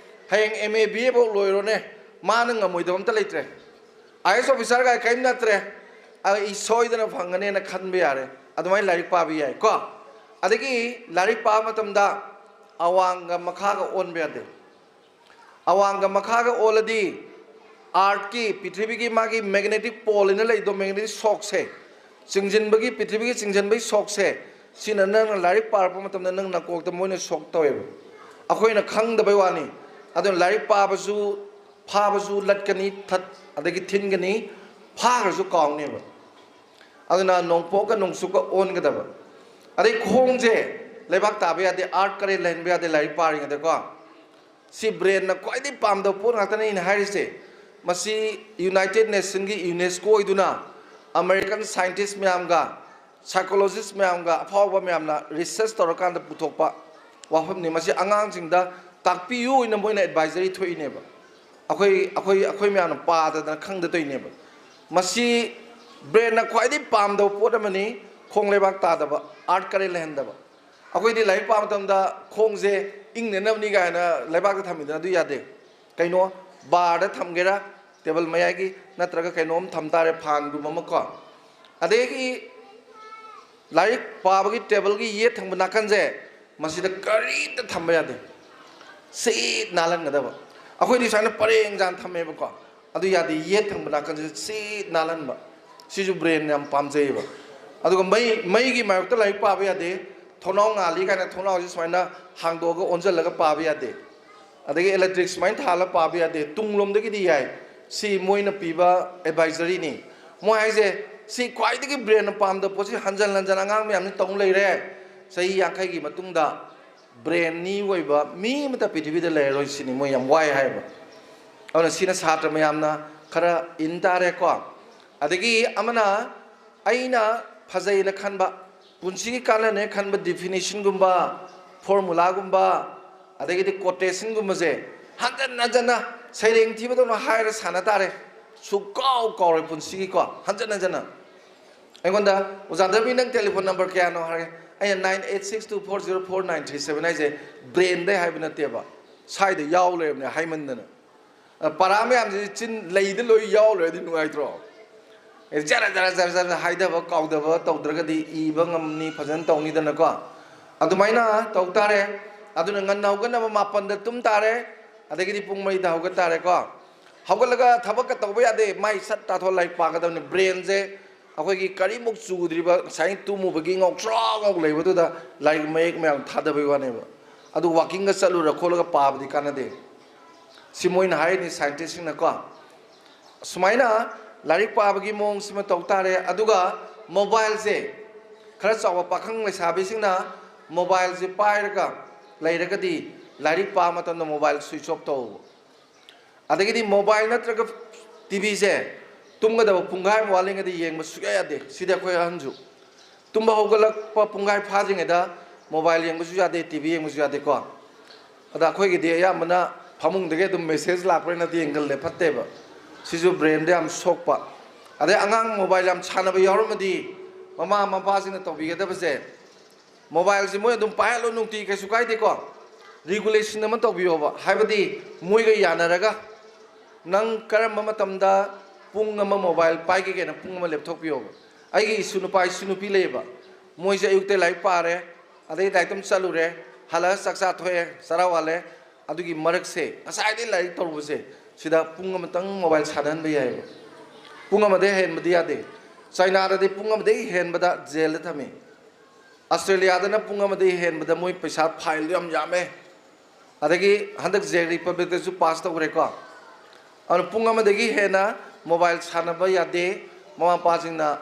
ꯍꯌꯦꯡ ꯑꯦꯝ ꯑꯦ ꯕꯤ ꯑꯦ ꯐꯥꯎ ꯂꯣꯏꯔꯣꯅꯦ꯫ ꯃꯥꯅ ꯉꯝꯃꯣꯏꯗꯕ ꯑꯝꯇ ꯂꯩꯇ꯭ꯔꯦ꯫ ꯑꯥꯏ ꯑꯦꯁ ꯑꯣꯐꯤꯁꯥꯔꯒ ꯀꯔꯤꯝ ꯅꯠꯇ꯭ꯔꯦ꯫ ꯑꯩ ꯁꯣꯏꯗꯅ ꯐꯪꯒꯅꯦꯅ ꯈꯟꯕ ꯌꯥꯔꯦ꯫ ꯑꯗꯨꯃꯥꯏꯅ ꯂꯥꯏꯔꯤꯛ ꯄꯥꯕ ꯌꯥꯏ ꯀꯣ꯫ ꯑꯗꯒꯤ ꯂꯥꯏꯔꯤꯛ ꯄꯥꯕ ꯃꯇꯝꯗ ꯑꯋꯥꯡꯒ ꯃꯈꯥꯒ ꯑꯣꯟꯕ ꯌꯥꯗꯦ꯫ ꯑꯋꯥꯡꯒ ꯃꯈꯥꯒ ꯑꯣꯜꯂꯗꯤ ꯑꯥꯔꯠꯀꯤ, ꯄ꯭ꯔꯤꯊꯤꯕꯤꯒꯤ ꯃꯥꯒꯤ ꯃꯦꯒꯅꯦꯇꯤꯛ ꯄꯣꯜ ꯍꯥꯏꯅ ꯂꯩꯗꯣ, ꯃꯦꯒꯅꯦꯇꯤꯛ ꯁꯣꯛꯁꯦ, ꯆꯤꯡꯁꯤꯟꯕꯒꯤ, ꯄ꯭ꯔꯤꯊꯤꯕꯤꯒꯤ ꯆꯤꯡꯁꯤꯟꯕꯒꯤ ꯁꯣꯛꯁꯦ, ꯁꯤꯅ ꯅꯪꯅ ꯂꯥꯏꯔꯤꯛ ꯄꯥꯔꯛꯄ ꯃꯇꯝꯗ ꯅꯪ ꯅꯀꯣꯛꯇ ꯃꯣꯏꯅ ꯁꯣꯛ ꯇꯧꯋꯦꯕ꯫ ꯑꯩꯈꯣꯏꯅ ꯈꯪꯗꯕꯩ ꯋꯥꯅꯤ꯫ ꯑꯗꯨꯅ ꯂꯥꯏꯔꯤꯛ ꯄꯥꯕꯁꯨ, ꯐꯥꯕꯁꯨ ꯂꯠꯀꯅꯤ, ꯊꯠ-, ꯑꯗꯒꯤ ꯊꯤꯟꯒꯅꯤ, ꯐꯥꯈ꯭ꯔꯁꯨ ꯀꯥꯎꯅꯦꯕ꯫ ꯑꯗꯨꯅ ꯅꯣꯡꯄꯣꯛꯀ ꯅꯣꯡꯆꯨꯞꯀ ꯑꯣꯟꯒꯗꯕ꯫ ꯑꯗꯩ ꯈꯣꯡꯁꯦ ꯂꯩꯕꯥꯛ ꯇꯥꯕ ꯌꯥꯗꯦ, ꯑꯥꯔꯠ ꯀꯔꯦꯟ ꯂꯩꯍꯟꯕ ꯌꯥꯗꯦ ꯂꯥꯏꯔꯤꯛ ꯄꯥꯔꯤꯉꯩꯗꯀꯣ꯫ ꯁꯤ ꯕ꯭ꯔꯦꯟꯅ ꯈ꯭ꯋꯥꯏꯗꯒꯤ ꯄꯥꯝꯗꯕ ꯄꯣꯠ ꯉꯥꯛꯇꯅꯤ ꯑꯩꯅ ꯍꯥꯏꯔꯤꯁꯦ꯫ ꯃꯁꯤ ꯌꯨꯅꯥꯏꯇꯦꯠ ꯅꯦꯁꯟꯒꯤ ꯌꯨꯅꯦꯁꯀꯣ ꯑꯣꯏꯗꯨꯅ ꯑꯃꯦꯔꯤꯀꯟ ꯁꯥꯏꯟꯇꯤꯁ ꯃꯌꯥꯝꯒ, ꯁꯥꯏꯀꯣꯂꯣꯖꯤꯁ ꯃꯌꯥꯝꯒ, ꯑꯐꯥꯎꯕ ꯃꯌꯥꯝꯅ ꯔꯤꯁꯔꯁ ꯇꯧꯔꯀꯥꯟꯗ ꯄꯨꯊꯣꯛꯄ ꯋꯥꯐꯝꯅꯤ꯫ ꯃꯁꯤ ꯑꯉꯥꯡꯁꯤꯡꯗ ꯇꯥꯛꯄꯤꯌꯨ ꯑꯣꯏꯅ ꯃꯣꯏꯅ ꯑꯦꯗꯚꯥꯏꯖꯔꯤ ꯊꯣꯛꯏꯅꯦꯕ꯫ ꯑꯩꯈꯣꯏ ꯑꯩꯈꯣꯏ ꯑꯩꯈꯣꯏ ꯃꯌꯥꯝꯅ ꯄꯥꯗꯗꯅ ꯈꯪꯗ ꯇꯧꯔꯤꯅꯦꯕ꯫ ꯃꯁꯤ ꯕ꯭ꯔꯦꯟꯅ ꯈ꯭ꯋꯥꯏꯗꯒꯤ ꯄꯥꯝꯗꯕ ꯄꯣꯠ ꯑꯃꯅꯤ꯫ ꯈꯣꯡ ꯂꯩꯕꯥꯛ ꯇꯥꯗꯕ, ꯑꯥꯔꯠ ꯀꯔꯦꯟ ꯂꯩꯍꯟꯗꯕ꯫ ꯑꯩꯈꯣꯏꯗꯤ ꯂꯥꯏꯔꯤꯛ ꯄꯥꯕ ꯃꯇꯝꯗ ꯈꯣꯡꯁꯦ ꯏꯪꯅꯅꯕꯅꯤ ꯀꯥꯏꯅ ꯂꯩꯕꯥꯛꯇ ꯊꯝꯃꯤꯗꯅ, ꯑꯗꯨ ꯌꯥꯗꯦ꯫ ꯀꯩꯅꯣ, ꯕꯥꯔꯗ ꯊꯝꯒꯦꯔꯥ, ꯇꯦꯕꯜ ꯃꯌꯥꯏꯒꯤ, ꯅꯠꯇ꯭ꯔꯒ ꯀꯩꯅꯣꯝ ꯊꯝ ꯇꯥꯔꯦ, ꯐꯥꯟꯒꯨꯝꯕ ꯑꯃ ꯀꯣ꯫ ꯑꯗꯒꯤ ꯂꯥꯏꯔꯤꯛ ꯄꯥꯕꯒꯤ ꯇꯦꯕꯜꯒꯤ ꯌꯦꯠ ꯊꯪꯕ ꯅꯥꯀꯟꯁꯦ, ꯃꯁꯤꯗ ꯀꯔꯤꯝꯇ ꯊꯝꯕ ꯌꯥꯗꯦ꯫ ꯁꯤꯠ ꯅꯥꯜꯍꯟꯒꯗꯕ꯫ ꯑꯩꯈꯣꯏꯗꯤ ꯁꯨꯃꯥꯏꯅ ꯄꯔꯦꯡ ꯁꯥꯅ ꯊꯝꯃꯦꯕꯀꯣ꯫ ꯑꯗꯨ ꯌꯥꯗꯦ, ꯌꯦꯠ ꯊꯪꯕ ꯅꯥꯀꯟꯁꯤꯗ ꯁꯤꯠ ꯅꯥꯜꯍꯟꯕ꯫ ꯁꯤꯁꯨ ꯕ꯭ꯔꯦꯟ ꯌꯥꯝ ꯄꯥꯝꯖꯩꯌꯦꯕ꯫ ꯑꯗꯨꯒ ꯃꯩ, ꯃꯩꯒꯤ ꯃꯥꯌꯣꯛꯇ ꯂꯥꯏꯔꯤꯛ ꯄꯥꯕ ꯌꯥꯗꯦ꯫ ꯊꯣꯡꯅꯥꯎ ꯉꯥꯜꯂꯤ ꯀꯥꯏꯅ ꯊꯣꯡꯅꯥꯎꯁꯦ ꯁꯨꯃꯥꯏꯅ ꯍꯥꯡꯗꯣꯛꯑꯒ ꯑꯣꯟꯁꯤꯜꯂꯒ ꯄꯥꯕ ꯌꯥꯗꯦ꯫ ꯑꯗꯒꯤ ꯏꯂꯦꯛꯇ꯭ꯔꯤꯛ ꯁꯨꯃꯥꯏꯅ ꯊꯥꯜꯂꯒ ꯄꯥꯕ ꯌꯥꯗꯦ꯫ ꯇꯨꯡꯂꯣꯝꯗꯒꯤꯗꯤ ꯌꯥꯏ꯫ ꯁꯤ ꯃꯣꯏꯅ ꯄꯤꯕ ꯑꯦꯗꯚꯥꯏꯖꯔꯤꯅꯤ꯫ ꯃꯣꯏ ꯍꯥꯏꯁꯦ ꯁꯤ ꯈ꯭ꯋꯥꯏꯗꯒꯤ ꯕ꯭ꯔꯦꯟꯅ ꯄꯥꯝꯗꯕ ꯄꯣꯠꯁꯤ ꯍꯟꯖꯟ ꯍꯟꯖꯟ ꯑꯉꯥꯡ ꯃꯌꯥꯝꯁꯤ ꯇꯧ ꯂꯩꯔꯦ꯫ ꯆꯍꯤ ꯌꯥꯡꯈꯩꯒꯤ ꯃꯇꯨꯡꯗ ꯕ꯭ꯔꯦꯟꯅꯤ ꯑꯣꯏꯕ ꯃꯤ ꯑꯃꯠꯇ ꯄ꯭ꯔꯤꯊꯤꯕꯤꯗ ꯂꯩꯔꯔꯣꯏ ꯁꯤꯅꯤ ꯃꯣꯏ ꯌꯥꯝ ꯋꯥꯏ ꯍꯥꯏꯕ꯫ ꯑꯗꯨꯅ ꯁꯤꯅ ꯁꯥꯇ꯭ꯔ ꯃꯌꯥꯝꯅ ꯈꯔ ꯏꯟ ꯇꯥꯔꯦꯀꯣ꯫ ꯑꯗꯒꯤ ꯑꯃꯅ ꯑꯩꯅ ꯐꯖꯩꯅ ꯈꯟꯕ, ꯄꯨꯟꯁꯤꯒꯤ ꯀꯥꯟꯅꯅꯦ ꯈꯟꯕ ꯗꯤꯐꯤꯅꯤꯁꯟꯒꯨꯝꯕ, ꯐꯣꯔꯃꯨꯂꯥꯒꯨꯝꯕ, ꯑꯗꯒꯤꯗꯤ ꯀꯣꯇꯦꯁꯟꯒꯨꯝꯕꯁꯦ ꯍꯟꯖꯟ ꯍꯟꯖꯟꯅ ꯁꯩꯔꯦꯡ ꯊꯤꯕꯗꯧꯅ ꯍꯥꯏꯔ ꯁꯥꯟꯅ ꯇꯥꯔꯦ꯫ ꯁꯨꯛꯀꯥꯎ ꯀꯥꯎꯔꯣꯏ ꯄꯨꯟꯁꯤꯒꯤꯀꯣ, ꯍꯟꯖꯟ ꯍꯟꯖꯟꯅ꯫ ꯑꯩꯉꯣꯟꯗ, "ꯑꯣꯖꯥ ꯗꯕꯤ, ꯅꯪ ꯇꯦꯂꯤꯐꯣꯟ ꯅꯝꯕꯔ ꯀꯌꯥꯅꯣ?" ꯍꯥꯏꯔꯦ꯫ ꯑꯩꯅ "nine eight six two four zero four nine three seven" ꯍꯥꯏꯁꯦ ꯕ꯭ꯔꯦꯟꯗꯩ ꯍꯥꯏꯕ ꯅꯠꯇꯦꯕ, ꯁ꯭ꯋꯥꯏꯗ ꯌꯥꯎ ꯂꯩꯔꯕꯅꯦ ꯍꯥꯏꯃꯟꯗꯅ꯫ ꯑ, ꯄꯥꯔꯥ ꯃꯌꯥꯝꯁꯤꯗꯤ ꯆꯤꯟ ꯂꯩꯗ ꯂꯣꯏ ꯌꯥꯎ ꯂꯩꯔꯗꯤ ꯅꯨꯡꯉꯥꯏꯇ꯭ꯔꯣ? ꯑꯦ, ꯖꯔ ꯖꯔ ꯖꯔ ꯖꯔ ꯍꯥꯏꯗꯕ ꯀꯥꯎꯗꯕ ꯇꯧꯗ꯭ꯔꯒꯗꯤ ꯏꯕ ꯉꯝꯅꯤ, ꯐꯖꯅ ꯇꯧꯅꯤꯗꯅꯀꯣ꯫ ꯑꯗꯨꯃꯥꯏꯅ ꯇꯧ ꯇꯥꯔꯦ꯫ ꯑꯗꯨꯅ ꯉꯟꯅ ꯍꯧꯒꯠꯅꯕ ꯃꯥꯄꯟꯗ ꯇꯨꯝ ꯇꯥꯔꯦ, ꯑꯗꯒꯤꯗꯤ ꯄꯨꯡ ꯃꯔꯤꯗ ꯍꯧꯒꯠ ꯇꯥꯔꯦꯀꯣ꯫ ꯍꯧꯒꯠꯂꯒ ꯊꯕꯛꯀ ꯇꯧꯕ ꯌꯥꯗꯦ, ꯃꯥꯏ ꯁꯠ ꯇꯥꯊꯣꯛ ꯂꯥꯏꯔꯤꯛ ꯄꯥꯒꯗꯕꯅꯤ꯫ ꯕ꯭ꯔꯦꯟꯁꯦ ꯑꯩꯈꯣꯏꯒꯤ ꯀꯔꯤꯃꯨꯛ ꯆꯨꯗ꯭ꯔꯤꯕ, ꯉꯁꯥꯏ ꯇꯨꯝꯃꯨꯕꯒꯤ ꯉꯧꯁ꯭ꯔꯣꯛ ꯉꯧ ꯂꯩꯕꯗꯨꯗ ꯂꯥꯏꯔꯤꯛ ꯃꯌꯦꯛ ꯃꯌꯥꯝ ꯊꯥꯗꯕꯩ ꯋꯥꯅꯦꯕ꯫ ꯑꯗꯨ ꯋꯥꯀꯤꯡꯒ ꯆꯠꯂꯨꯔ ꯈꯣꯠꯂꯒ ꯄꯥꯕꯗꯤ ꯀꯥꯟꯅꯗꯦ꯫ ꯁꯤ ꯃꯣꯏꯅ ꯍꯥꯏꯔꯤꯅꯤ ꯁꯥꯏꯟꯇꯤꯁꯁꯤꯡꯅꯀꯣ꯫ ꯁꯨꯃꯥꯏꯅ ꯂꯥꯏꯔꯤꯛ ꯄꯥꯕꯒꯤ ꯃꯑꯣꯡꯁꯤꯃ ꯇꯧ ꯇꯥꯔꯦ꯫ ꯑꯗꯨꯒ ꯃꯣꯕꯥꯏꯜꯁꯦ ꯈꯔ ꯆꯥꯎꯕ ꯄꯥꯈꯪ ꯂꯩꯁꯥꯕꯤꯁꯤꯡꯅ ꯃꯣꯕꯥꯏꯜꯁꯦ ꯄꯥꯏꯔꯒ ꯂꯩꯔꯒꯗꯤ ꯂꯥꯏꯔꯤꯛ ꯄꯥꯕ ꯃꯇꯝꯗ ꯃꯣꯕꯥꯏꯜ ꯁ꯭ꯋꯤꯆ ꯑꯣꯐ ꯇꯧꯕ꯫ ꯑꯗꯒꯤꯗꯤ ꯃꯣꯕꯥꯏꯜ ꯅꯠꯇ꯭ꯔꯒ ꯇꯤꯚꯤꯁꯦ ꯇꯨꯝꯒꯗꯕ ꯄꯨꯡꯈꯥꯏ ꯑꯃ ꯋꯥꯠꯂꯤꯉꯩꯗ ꯌꯦꯡꯕ ꯁꯨꯛꯌꯥ ꯌꯥꯗꯦ꯫ ꯁꯤꯗꯤ ꯑꯩꯈꯣꯏ ꯑꯍꯟꯁꯨ ꯇꯨꯝꯕ ꯍꯧꯒꯠꯂꯛꯄ ꯄꯨꯡꯈꯥꯏ ꯐꯥꯗ꯭ꯔꯤꯉꯩꯗ ꯃꯣꯕꯥꯏꯜ ꯌꯦꯡꯕꯁꯨ ꯌꯥꯗꯦ, ꯇꯤꯚꯤ ꯌꯦꯡꯕꯁꯨ ꯌꯥꯗꯦꯀꯣ꯫ ꯑꯗ ꯑꯩꯈꯣꯏꯒꯤꯗꯤ ꯑꯌꯥꯝꯕꯅ ꯐꯃꯨꯡꯗꯒꯤ ꯑꯗꯨꯝ ꯃꯦꯁꯦꯖ ꯂꯥꯛꯄ꯭ꯔꯥꯅꯗꯤ ꯌꯦꯡꯒꯜꯂꯦ, ꯐꯠꯇꯦꯕ꯫ ꯁꯤꯁꯨ ꯕ꯭ꯔꯦꯟꯗ ꯌꯥꯝ ꯁꯣꯛꯄ꯫ ꯑꯗꯩ ꯑꯉꯥꯡ ꯃꯣꯕꯥꯏꯜ ꯌꯥꯝ ꯁꯥꯟꯅꯕ ꯌꯥꯎꯔꯝꯃꯗꯤ ꯃꯃꯥ ꯃꯄꯥꯁꯤꯡꯅ ꯇꯧꯕꯤꯒꯗꯕꯁꯦ, ꯃꯣꯕꯥꯏꯜꯁꯤ ꯃꯣꯏ ꯑꯗꯨꯝ ꯄꯥꯏꯍꯜꯂꯣ ꯅꯨꯡꯇꯤ, ꯀꯩꯁꯨ ꯀꯥꯏꯗꯦꯀꯣ꯫ ꯔꯤꯒꯨꯂꯦꯁꯟ ꯑꯃ ꯇꯧꯕꯤꯌꯣꯕ, ꯍꯥꯏꯕꯗꯤ ꯃꯣꯏꯒ ꯌꯥꯅꯔꯒ ꯅꯪ ꯀꯔꯝꯕ ꯃꯇꯝꯗ ꯄꯨꯡ ꯑꯃ ꯃꯣꯕꯥꯏꯜ ꯄꯥꯏꯒꯦꯒꯦꯅ ꯄꯨꯡ ꯑꯃ ꯂꯦꯞꯊꯣꯛꯄꯤꯌꯣꯕ꯫ ꯑꯩꯒꯤ ꯏꯁꯨ ꯅꯨꯄꯥ, ꯏꯁꯨ ꯅꯨꯄꯤ ꯂꯩꯌꯦꯕ, ꯃꯣꯏꯁꯦ ꯑꯌꯨꯛꯇ ꯂꯥꯏꯔꯤꯛ ꯄꯥꯔꯦ, ꯑꯗꯩ ꯂꯥꯏꯔꯤꯛ ꯇꯝ ꯆꯠꯂꯨꯔꯦ, ꯍꯜꯂꯛꯑ ꯆꯥꯛ ꯆꯥꯊꯣꯛꯑꯦ, ꯆꯔꯥ ꯋꯥꯜꯂꯦ, ꯑꯗꯨꯒꯤ ꯃꯔꯛꯁꯦ ꯉꯁꯥꯏꯗꯩ ꯂꯥꯏꯔꯤꯛ ꯇꯧꯔꯨꯕꯁꯦ ꯁꯤꯗ ꯄꯨꯡ ꯑꯃꯇꯪ ꯃꯣꯕꯥꯏꯜ ꯁꯥꯟꯅꯍꯟꯕ ꯌꯥꯏꯌꯦꯕ꯫ ꯄꯨꯡ ꯑꯃꯗꯩ ꯍꯦꯟꯕꯗꯤ ꯌꯥꯗꯦ꯫ ꯆꯥꯏꯅꯥꯗꯗꯤ ꯄꯨꯡ ꯑꯃꯗꯒꯤ ꯍꯦꯟꯕꯗ ꯖꯦꯜꯗ ꯊꯝꯃꯤ꯫ ꯑꯁꯇ꯭ꯔꯦꯂꯤꯌꯥꯗꯅ ꯄꯨꯡ ꯑꯃꯗꯒꯤ ꯍꯦꯟꯕꯗ ꯃꯣꯏ ꯄꯩꯁꯥ ꯐꯥꯏꯟꯗꯣ ꯌꯥꯝ ꯌꯥꯝꯃꯦ꯫ ꯑꯗꯒꯤ ꯍꯟꯗꯛ ꯖꯦꯛ ꯔꯤꯄꯕ꯭ꯂꯤꯛꯇꯁꯨ ꯄꯥꯁ ꯇꯧꯈ꯭ꯔꯦꯀꯣ꯫ ꯑꯗꯨꯅ ꯄꯨꯡ ꯑꯃꯗꯒꯤ ꯍꯦꯟꯅ ꯃꯣꯕꯥꯏꯜ ꯁꯥꯟꯅꯕ ꯌꯥꯗꯦ꯫ ꯃꯃꯥ ꯃꯄꯥꯁꯤꯡꯅ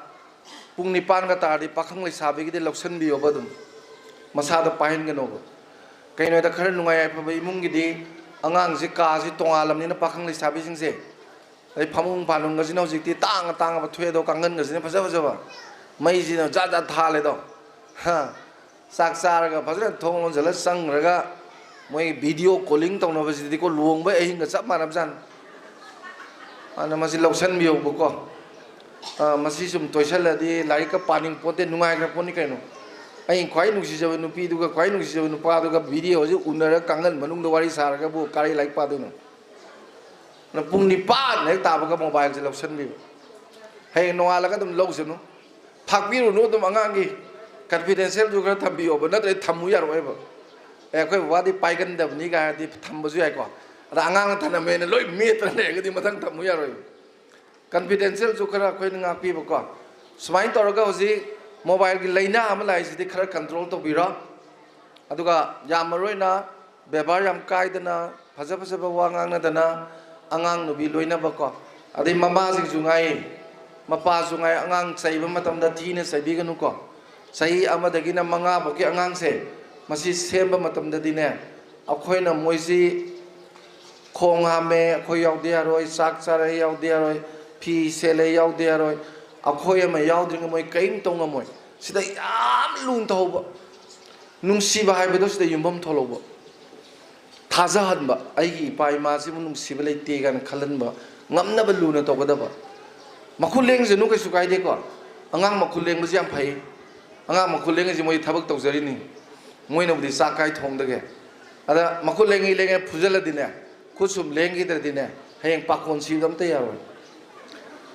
ꯄꯨꯡ ꯅꯤꯄꯥꯟꯒ ꯇꯥꯔꯗꯤ ꯄꯥꯈꯪ ꯂꯩꯁꯥꯕꯤꯒꯤꯗꯤ ꯂꯧꯁꯤꯟꯕꯤꯌꯣꯕ ꯑꯗꯨꯝ꯫ ꯃꯁꯥꯗ ꯄꯥꯏꯍꯟꯒꯅꯣꯕ꯫ ꯀꯩꯅꯣꯗ ꯈꯔ ꯅꯨꯡꯉꯥꯏ ꯌꯥꯏꯐꯕ ꯏꯃꯨꯡꯒꯤꯗꯤ ꯑꯉꯥꯡꯁꯤ ꯀꯥꯁꯤ ꯇꯣꯉꯥꯜꯂꯕꯅꯤꯅ ꯄꯥꯈꯪ ꯂꯩꯁꯥꯕꯤꯁꯤꯡꯁꯦ ꯑꯗꯩ ꯐꯃꯨꯡ ꯐꯥꯅꯨꯡꯒꯁꯤꯅ ꯍꯧꯖꯤꯛꯇꯤ ꯇꯥꯡꯉ ꯇꯥꯡꯉꯕ ꯊꯣꯛꯑꯦ ꯑꯗꯣ, ꯀꯥꯡꯒꯟꯒꯁꯤꯅ ꯐꯖ ꯐꯖꯕ, ꯃꯩꯁꯤꯅ ꯖꯥꯠ ꯖꯥꯠ ꯊꯥꯜꯂꯦꯗꯣ꯫ ꯍꯥ꯫ ꯆꯥꯛ ꯆꯥꯔꯒ ꯐꯖꯅ ꯊꯣꯡ ꯂꯣꯟꯁꯤꯜꯂ ꯆꯪꯈ꯭ꯔꯒ ꯃꯣꯏ ꯚꯤꯗꯤꯑꯣ ꯀꯣꯂꯤꯡ ꯇꯧꯅꯕꯁꯤꯗꯤꯀꯣ, ꯂꯨꯍꯣꯡꯕꯩ ꯑꯍꯤꯡꯒ ꯆꯞ ꯃꯥꯟꯅꯕꯖꯥꯠꯅꯤ꯫ ꯑꯗꯨꯅ ꯃꯁꯤ ꯂꯧꯁꯟꯕꯤꯌꯣꯕꯀꯣ꯫ ꯑ, ꯃꯁꯤ ꯁꯨꯝ ꯇꯣꯏꯁꯜꯂꯗꯤ ꯂꯥꯏꯔꯤꯛꯀ ꯄꯥꯅꯤꯡ ꯄꯣꯠꯇꯦ, ꯅꯨꯡꯉꯥꯏꯈ꯭ꯔ ꯄꯣꯠꯅꯤ ꯀꯩꯅꯣ꯫ ꯑꯩꯅ ꯈ꯭ꯋꯥꯏ ꯅꯨꯡꯁꯤꯖꯕ ꯅꯨꯄꯤꯗꯨꯒ ꯈ꯭ꯋꯥꯏ ꯅꯨꯡꯁꯤꯖꯕ ꯅꯨꯄꯥꯗꯨꯒ ꯚꯤꯗꯤꯑꯣꯁꯤ ꯎꯅꯔꯒ ꯀꯥꯡꯒꯟ ꯃꯅꯨꯡꯗ ꯋꯥꯔꯤ ꯁꯥꯔꯒꯕꯨ ꯀꯔꯤ ꯂꯥꯏꯔꯤꯛ ꯄꯥꯗꯣꯏꯅꯣ? ꯑꯗꯨꯅ ꯄꯨꯡ ꯅꯤꯄꯥꯟ ꯍꯦꯛ ꯇꯥꯕꯒ ꯃꯣꯕꯥꯏꯜꯁꯦ ꯂꯧꯁꯟꯕꯤꯕ꯫ ꯍꯌꯦꯡ ꯅꯣꯡꯉꯥꯜꯂꯒ ꯑꯗꯨꯝ ꯂꯧꯖꯅꯨ꯫ ꯐꯥꯛꯄꯤꯔꯨꯅꯨ ꯑꯗꯨꯝ ꯑꯉꯥꯡꯒꯤ꯫ ꯀꯟꯐꯤꯗꯦꯟꯁꯤꯌꯦꯜꯁꯨ ꯈꯔ ꯊꯝꯕꯤꯌꯣꯕ, ꯅꯠꯇ꯭ꯔꯗꯤ ꯊꯝꯃꯨ ꯌꯥꯔꯛꯑꯣꯏꯕ꯫ ꯑꯦ, ꯑꯩꯈꯣꯏ ꯕꯕꯥꯗꯤ ꯄꯥꯏꯒꯟꯗꯕꯅꯤ ꯀꯥꯏ ꯍꯥꯏꯔꯗꯤ ꯊꯝꯕꯁꯨ ꯌꯥꯏꯀꯣ꯫ ꯑꯗ ꯑꯉꯥꯡꯅ ꯊꯝꯂꯝꯃꯦꯅ ꯂꯣꯏ ꯃꯦꯠꯇꯅ ꯂꯩꯔꯒꯗꯤ ꯃꯊꯪ ꯊꯝꯃꯨ ꯌꯥꯔꯣꯏꯕ꯫ ꯀꯟꯐꯤꯗꯦꯟꯁꯤꯌꯦꯜꯁꯨ ꯈꯔ ꯑꯩꯈꯣꯏꯅ ꯉꯥꯛꯄꯤꯕꯀꯣ꯫ ꯁꯨꯃꯥꯏꯅ ꯇꯧꯔꯒ ꯍꯧꯖꯤꯛ ꯃꯣꯕꯥꯏꯜꯒꯤ ꯂꯥꯏꯅꯥ ꯑꯃ ꯂꯥꯛꯏꯁꯤꯗꯤ ꯈꯔ ꯀꯟꯇ꯭ꯔꯣꯜ ꯇꯧꯕꯤꯔꯣ꯫ ꯑꯗꯨꯒ ꯌꯥꯝ ꯃꯔꯨ ꯑꯣꯏꯅ ꯕꯦꯕꯥꯔ ꯌꯥꯝ ꯀꯥꯏꯗꯅ, ꯐꯖ ꯐꯖꯕ ꯋꯥ ꯉꯥꯡꯅꯗꯅ, ꯑꯉꯥꯡ ꯅꯨꯕꯤ ꯂꯣꯏꯅꯕꯀꯣ꯫ ꯑꯗꯩ ꯃꯃꯥꯁꯤꯡꯁꯨ ꯉꯥꯏ, ꯃꯄꯥꯁꯨ ꯉꯥꯏ, ꯑꯉꯥꯡ ꯆꯩꯕ ꯃꯇꯝꯗ ꯊꯤꯅ ꯆꯩꯕꯤꯒꯅꯨꯀꯣ꯫ ꯆꯍꯤ ꯑꯃꯗꯒꯤꯅ ꯃꯉꯥ ꯐꯥꯎꯒꯤ ꯑꯉꯥꯡꯁꯦ, ꯃꯁꯤ ꯁꯦꯝꯕ ꯃꯇꯝꯗꯗꯤꯅꯦ, ꯑꯩꯈꯣꯏꯅ ꯃꯣꯏꯁꯤ ꯈꯣꯡ ꯍꯥꯝꯃꯦ ꯑꯩꯈꯣꯏ ꯌꯥꯎꯗ ꯌꯥꯔꯣꯏ, ꯆꯥꯛ ꯆꯥꯔꯦ ꯌꯥꯎꯗ ꯌꯥꯔꯣꯏ, ꯐꯤ ꯁꯦꯠꯂꯦ ꯌꯥꯎꯗ ꯌꯥꯔꯣꯏ, ꯑꯩꯈꯣꯏ ꯑꯃ ꯌꯥꯎꯗ꯭ꯔꯤꯉꯩ ꯃꯣꯏ ꯀꯔꯤꯝ ꯇꯧ ꯉꯝꯃꯣꯏ꯫ ꯁꯤꯗ ꯌꯥꯝ ꯂꯨꯅ ꯇꯧꯍꯧꯕ, ꯅꯨꯡꯁꯤꯕ ꯍꯥꯏꯕꯗꯣ ꯁꯤꯗ ꯌꯨꯝꯐꯝ ꯊꯣꯛꯍꯧꯕ, ꯊꯥꯖꯍꯟꯕ, ꯑꯩꯒꯤ ꯏꯄꯥ ꯏꯃꯥꯁꯤꯕꯨ ꯅꯨꯡꯁꯤꯕ ꯂꯩꯇꯦ ꯀꯥꯏꯅ ꯈꯜꯍꯟꯕ ꯉꯝꯅꯕ ꯂꯨꯅ ꯇꯧꯒꯗꯕ꯫ ꯃꯈꯨꯠ ꯂꯦꯡꯖꯅꯨ, ꯀꯩꯁꯨ ꯀꯥꯏꯗꯦꯀꯣ, ꯑꯉꯥꯡ ꯃꯈꯨꯠ ꯂꯦꯡꯕꯁꯤ ꯌꯥꯝ ꯐꯩ꯫ ꯑꯉꯥꯡ ꯃꯈꯨꯠ ꯂꯦꯡꯉꯤꯁꯤ ꯃꯣꯏ ꯊꯕꯛ ꯇꯧꯖꯔꯤꯅꯤ, ꯃꯣꯏꯅꯕꯨꯗꯤ ꯆꯥꯛ ꯀꯥꯏ ꯊꯣꯡꯗꯒꯦ꯫ ꯑꯗ ꯃꯈꯨꯠ ꯂꯦꯡꯉꯤ ꯂꯦꯡꯉꯦ ꯐꯨꯖꯜꯂꯗꯤꯅꯦ, ꯈꯨꯠ ꯁꯨꯝ ꯂꯦꯡꯈꯤꯗ꯭ꯔꯗꯤꯅꯦ, ꯍꯌꯦꯡ ꯄꯥꯈꯣꯟ ꯁꯤꯕꯗ ꯑꯝꯇ ꯌꯥꯔꯣꯏ꯫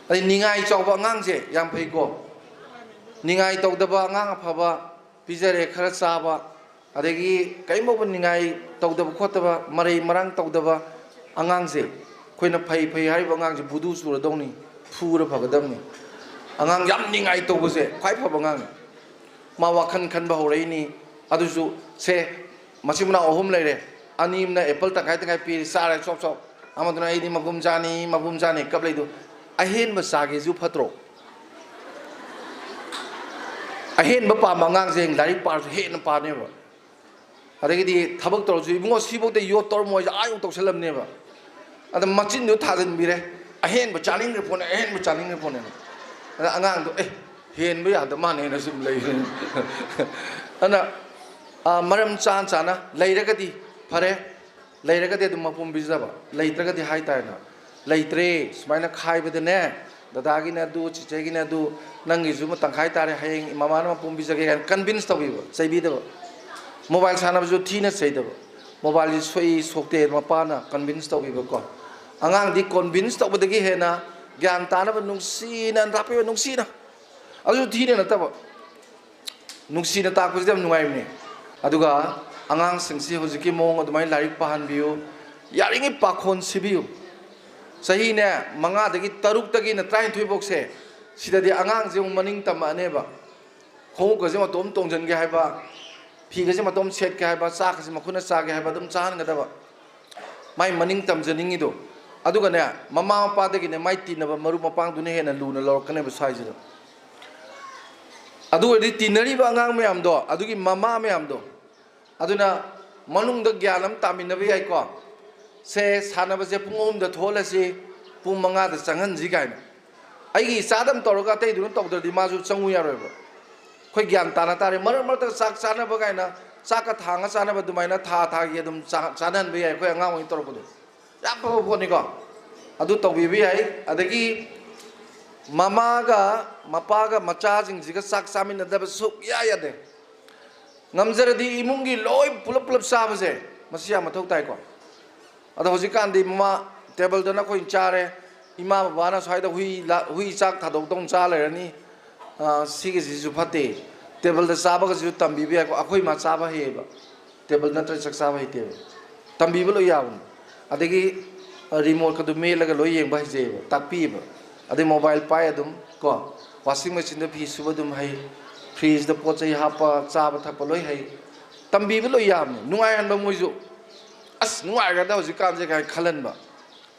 ꯑꯗꯩ ꯅꯤꯡꯉꯥꯏ ꯆꯥꯎꯕ ꯑꯉꯥꯡꯁꯦ ꯌꯥꯝ ꯐꯩꯀꯣ, ꯅꯤꯡꯉꯥꯏ ꯇꯧꯗꯕ ꯑꯉꯥꯡ ꯑꯐꯕ, ꯄꯤꯖꯔꯦ ꯈꯔ ꯆꯥꯕ, ꯑꯗꯒꯤ ꯀꯔꯤꯝꯐꯥꯎꯕ ꯅꯤꯡꯉꯥꯏ ꯇꯧꯗꯕ ꯈꯣꯠꯇꯕ, ꯃꯔꯩ ꯃꯔꯥꯡ ꯇꯧꯗꯕ ꯑꯉꯥꯡꯁꯦ, ꯑꯩꯈꯣꯏꯅ ꯐꯩ ꯐꯩ ꯍꯥꯏꯔꯤꯕ ꯑꯉꯥꯡꯁꯦ ꯚꯨꯗꯨ ꯆꯨꯔꯗꯧꯅꯤ, ꯐꯨꯔ ꯐꯒꯗꯕꯅꯤ꯫ ꯑꯉꯥꯡ ꯌꯥꯝ ꯅꯤꯡꯉꯥꯏ ꯇꯧꯕꯁꯦ ꯈ꯭ꯋꯥꯏ ꯐꯕ ꯑꯉꯥꯡꯅꯤ꯫ ꯃꯥ ꯋꯥꯈꯜ ꯈꯟꯕ ꯍꯧꯔꯛꯏꯅꯤ꯫ ꯑꯗꯨꯁꯨ ꯁꯦ, ꯃꯆꯤꯟ ꯃꯅꯥꯎ ꯑꯍꯨꯝ ꯂꯩꯔꯦ, ꯑꯅꯤ ꯑꯃꯅ ꯑꯦꯄꯜ ꯇꯪꯈꯥꯏ ꯇꯪꯈꯥꯏ ꯄꯤꯔꯤ, ꯆꯥꯔꯦ ꯆꯣꯞ ꯆꯣꯞ, ꯑꯃꯗꯨꯅ "ꯑꯩꯗꯤ ꯃꯄꯨꯝ ꯆꯥꯅꯤ, ꯃꯄꯨꯝ ꯆꯥꯅꯤ" ꯀꯞ ꯂꯩꯗꯨ꯫ ꯑꯍꯦꯟꯕ ꯆꯥꯒꯦꯁꯨ ꯐꯠꯇ꯭ꯔꯣ? ꯑꯍꯦꯟꯕ ꯄꯥꯝꯕ ꯑꯉꯥꯡꯁꯦ ꯍꯌꯦꯡ ꯂꯥꯏꯔꯤꯛ ꯄꯥꯔꯁꯨ ꯍꯦꯟꯅ ꯄꯥꯅꯦꯕ꯫ ꯑꯗꯒꯤꯗꯤ ꯊꯕꯛ ꯇꯧꯔꯁꯨ, "ꯏꯕꯨꯡꯉꯣ, ꯁꯤꯐꯧꯗ ꯌꯣꯠ ꯇꯧꯔꯝꯃꯣ" ꯍꯥꯏꯁꯦ ꯑꯥ ꯌꯧ ꯇꯧꯁꯜꯂꯝꯅꯦꯕ꯫ ꯑꯗ ꯃꯆꯤꯟꯗꯨ ꯊꯥꯖꯤꯟꯕꯤꯔꯦ, "ꯑꯍꯦꯟꯕ ꯆꯥꯅꯤꯡꯈ꯭ꯔ ꯄꯣꯠꯅꯦ, ꯑꯍꯦꯟꯕ ꯆꯥꯅꯤꯡꯈ꯭ꯔ ꯄꯣꯠꯅꯦꯅ"꯫ ꯑꯗ ꯑꯉꯥꯡꯗꯣ, "ꯑꯦ, ꯍꯦꯟꯕ ꯌꯥꯗ ꯃꯥꯅꯦꯅ" ꯁꯨꯝ ꯂꯩꯔꯦ꯫ ꯑꯗꯨꯅ, ꯑꯥ, ꯃꯔꯝ ꯆꯥꯅ ꯆꯥꯅ ꯂꯩꯔꯒꯗꯤ ꯐꯔꯦ, ꯂꯩꯔꯒꯗꯤ ꯑꯗꯨꯝ ꯃꯄꯨꯝ ꯄꯤꯖꯕ, ꯂꯩꯇ꯭ꯔꯒꯗꯤ ꯍꯥꯏꯇꯥꯔꯦꯅ, "ꯂꯩꯇ꯭ꯔꯦ, ꯁꯨꯃꯥꯏꯅ ꯈꯥꯏꯕꯗꯅꯦ, ꯗꯗꯥꯒꯤꯅ ꯑꯗꯨ, ꯆꯤꯆꯦꯒꯤꯅ ꯑꯗꯨ, ꯅꯪꯒꯤꯁꯨ ꯑꯃ ꯇꯪꯈꯥꯏ ꯇꯥꯔꯦ, ꯍꯌꯦꯡ ꯃꯃꯥꯅ ꯃꯄꯨꯝ ꯄꯤꯖꯒꯦ" ꯀꯥꯏꯅ ꯀꯟꯚꯤꯟꯁ ꯇꯧꯕꯤꯕ, ꯆꯩꯕꯤꯗꯕ꯫ ꯃꯣꯕꯥꯏꯜ ꯁꯥꯟꯅꯕꯁꯨ ꯊꯤꯅ ꯆꯩꯗꯕ꯫ ꯃꯣꯕꯥꯏꯜꯁꯤ ꯁꯣꯛꯏ ꯁꯣꯛꯇꯦ ꯃꯄꯥꯅ ꯀꯟꯚꯤꯟꯁ ꯇꯧꯕꯤꯕꯀꯣ꯫ ꯑꯉꯥꯡꯗꯤ ꯀꯣꯟꯚꯤꯟꯁ ꯇꯧꯕꯗꯒꯤ ꯍꯦꯟꯅ ꯒ꯭ꯌꯥꯟ ꯇꯥꯅꯕ ꯅꯨꯡꯁꯤꯅ ꯇꯥꯛꯄꯤꯕ, ꯅꯨꯡꯁꯤꯅ꯫ ꯑꯗꯨꯁꯨ ꯊꯤꯅ ꯅꯠꯇꯕ, ꯅꯨꯡꯁꯤꯅ ꯇꯥꯛꯄꯁꯤꯗꯤ ꯌꯥꯝ ꯅꯨꯡꯉꯥꯏꯕꯅꯦ꯫ ꯑꯗꯨꯒ ꯑꯉꯥꯡꯁꯤꯡꯁꯤ ꯍꯧꯖꯤꯛꯀꯤ ꯃꯑꯣꯡ ꯑꯗꯨꯃꯥꯏꯅ ꯂꯥꯏꯔꯤꯛ ꯄꯥꯍꯟꯕꯤꯌꯨ, ꯌꯥꯔꯤꯉꯩ ꯄꯥꯈꯣꯟ ꯁꯤꯕꯤꯌꯨ꯫ ꯆꯍꯤꯅꯦ, ꯃꯉꯥꯗꯒꯤ ꯇꯔꯨꯛꯇꯒꯤꯅ ꯇꯔꯥꯅꯤꯊꯣꯏ ꯐꯥꯎꯁꯦ, ꯁꯤꯗꯗꯤ ꯑꯉꯥꯡꯁꯦ ꯑꯃꯨꯛ ꯃꯅꯤꯡ ꯇꯝꯃꯛꯑꯅꯦꯕ꯫ ꯈꯣꯡꯎꯞꯀꯁꯦ ꯃꯇꯣꯝ ꯇꯣꯡꯁꯤꯟꯒꯦ ꯍꯥꯏꯕ, ꯐꯤꯒꯁꯦ ꯃꯇꯣꯝ ꯁꯦꯠꯀꯦ ꯍꯥꯏꯕ, ꯆꯥꯛꯀꯁꯦ ꯃꯈꯨꯠꯅ ꯆꯥꯒꯦ ꯍꯥꯏꯕ ꯑꯗꯨꯝ ꯆꯥꯍꯟꯒꯗꯕ꯫ ꯃꯥꯏ ꯃꯅꯤꯡ ꯇꯝꯖꯅꯤꯡꯉꯤꯗꯣ꯫ ꯑꯗꯨꯒꯅꯦ, ꯃꯃꯥ ꯃꯄꯥꯗꯒꯤꯅꯦ ꯃꯥꯏ ꯇꯤꯟꯅꯕ ꯃꯔꯨꯞ ꯃꯄꯥꯡꯗꯨꯅ ꯍꯦꯟꯅ ꯂꯨꯅ ꯂꯧꯔꯛꯀꯅꯦꯕ ꯁ꯭ꯋꯥꯏꯁꯤꯗ꯫ ꯑꯗꯨ ꯑꯣꯏꯔꯗꯤ ꯇꯤꯟꯅꯔꯤꯕ ꯑꯉꯥꯡ ꯃꯌꯥꯝꯗꯣ, ꯑꯗꯨꯒꯤ ꯃꯃꯥ ꯃꯌꯥꯝꯗꯣ, ꯑꯗꯨꯅ ꯃꯅꯨꯡꯗ ꯒ꯭ꯌꯥꯟ ꯑꯃ ꯇꯥꯃꯤꯟꯅꯕ ꯌꯥꯏꯀꯣ꯫ ꯁꯦ, ꯁꯥꯟꯅꯕꯁꯦ ꯄꯨꯡ ꯑꯍꯨꯝꯗ ꯊꯣꯛꯍꯜꯂꯁꯤ, ꯄꯨꯡ ꯃꯉꯥꯗ ꯆꯪꯍꯟꯁꯤ ꯀꯥꯏꯅ꯫ ꯑꯩꯒꯤ ꯏꯆꯥꯗ ꯑꯃ ꯇꯧꯔꯒ ꯑꯇꯩꯗꯨꯅ ꯇꯧꯗ꯭ꯔꯗꯤ ꯃꯥꯁꯨ ꯆꯪꯉꯨ ꯌꯥꯔꯣꯏꯕ꯫ ꯑꯩꯈꯣꯏ ꯒ꯭ꯌꯥꯟ ꯇꯥꯅ ꯇꯥꯔꯦ꯫ ꯃꯔꯛ ꯃꯔꯛꯇ ꯆꯥꯛ ꯆꯥꯅꯕ ꯀꯥꯏꯅ, ꯆꯥꯛꯀ ꯊꯥꯡꯉ ꯆꯥꯅꯕ ꯑꯗꯨꯃꯥꯏꯅ ꯊꯥ ꯊꯥꯒꯤ ꯑꯗꯨꯝ ꯆꯥ-, ꯆꯥꯅꯍꯟꯕ ꯌꯥꯏ, ꯑꯩꯈꯣꯏ ꯑꯉꯥꯡ ꯑꯣꯏꯅ ꯇꯧꯔꯛꯄꯗꯣ꯫ ꯌꯥꯝ ꯐꯕ ꯄꯣꯠꯅꯤꯀꯣ꯫ ꯑꯗꯨ ꯇꯧꯕꯤꯕ ꯌꯥꯏ꯫ ꯑꯗꯒꯤ ꯃꯃꯥꯒ ꯃꯄꯥꯒ ꯃꯆꯥꯁꯤꯡꯁꯤꯒ ꯆꯥꯛ ꯆꯥꯃꯤꯟꯅꯗꯕ ꯁꯨꯛꯌꯥ ꯌꯥꯗꯦ꯫ ꯉꯝꯖꯔꯗꯤ ꯏꯃꯨꯡꯒꯤ ꯂꯣꯏ ꯄꯨꯂꯞ ꯄꯨꯂꯞ ꯆꯥꯕꯁꯦ, ꯃꯁꯤ ꯌꯥꯝ ꯃꯊꯧ ꯇꯥꯏꯀꯣ꯫ ꯑꯗꯣ ꯍꯧꯖꯤꯛꯀꯥꯟꯗꯤ ꯃꯃꯥ ꯇꯦꯕꯜꯗꯅ ꯑꯩꯈꯣꯏ ꯆꯥꯔꯦ, ꯏꯃꯥ ꯕꯕꯥꯅ ꯁ꯭ꯋꯥꯏꯗ ꯍꯨꯏ ꯂꯥ-, ꯍꯨꯏ ꯆꯥꯛ ꯊꯥꯗꯣꯛꯇꯧ ꯆꯥ ꯂꯩꯔꯅꯤ꯫ ꯑ, ꯁꯤꯒꯤꯁꯤꯁꯨ ꯐꯠꯇꯦ꯫ ꯇꯦꯕꯜꯗ ꯆꯥꯕꯒꯁꯤꯁꯨ ꯇꯝꯕꯤꯕ ꯌꯥꯏꯀꯣ꯫ ꯑꯩꯈꯣꯏ ꯃꯥ ꯆꯥꯕ ꯍꯩꯌꯦꯕ, ꯇꯦꯕꯜ ꯅꯠꯇ꯭ꯔꯗꯤ ꯆꯥꯛ ꯆꯥꯕ ꯍꯩꯇꯦꯕ꯫ ꯇꯝꯕꯤꯕ ꯂꯣꯏ ꯌꯥꯕꯅꯤ꯫ ꯑꯗꯒꯤ, ꯑ, ꯔꯤꯃꯣꯠꯀꯗꯣ ꯃꯦꯠꯂꯒ ꯂꯣꯏ ꯌꯦꯡꯕ ꯍꯩꯖꯩꯑꯕ, ꯇꯥꯛꯄꯤꯌꯦꯕ꯫ ꯑꯗꯩ ꯃꯣꯕꯥꯏꯜ ꯄꯥꯏ ꯑꯗꯨꯝ ꯀꯣ, ꯋꯥꯁꯤꯡ ꯃꯦꯆꯤꯟꯗ ꯐꯤ ꯁꯨꯕ ꯑꯗꯨꯝ ꯍꯩ, ꯐ꯭ꯔꯤꯖꯇ ꯄꯣꯠ ꯆꯩ ꯍꯥꯞꯄ, ꯆꯥꯕ ꯊꯛꯄ ꯂꯣꯏ ꯍꯩ꯫ ꯇꯝꯕꯤꯕ ꯂꯣꯏ ꯌꯥꯕꯅꯤ, ꯅꯨꯡꯉꯥꯏꯍꯟꯕ ꯃꯣꯏꯁꯨ꯫ "ꯑꯁ, ꯅꯨꯡꯉꯥꯏꯈ꯭ꯔꯗ ꯍꯧꯖꯤꯛꯀꯥꯟꯁꯦ" ꯀꯥꯏꯅ ꯈꯜꯍꯟꯕ꯫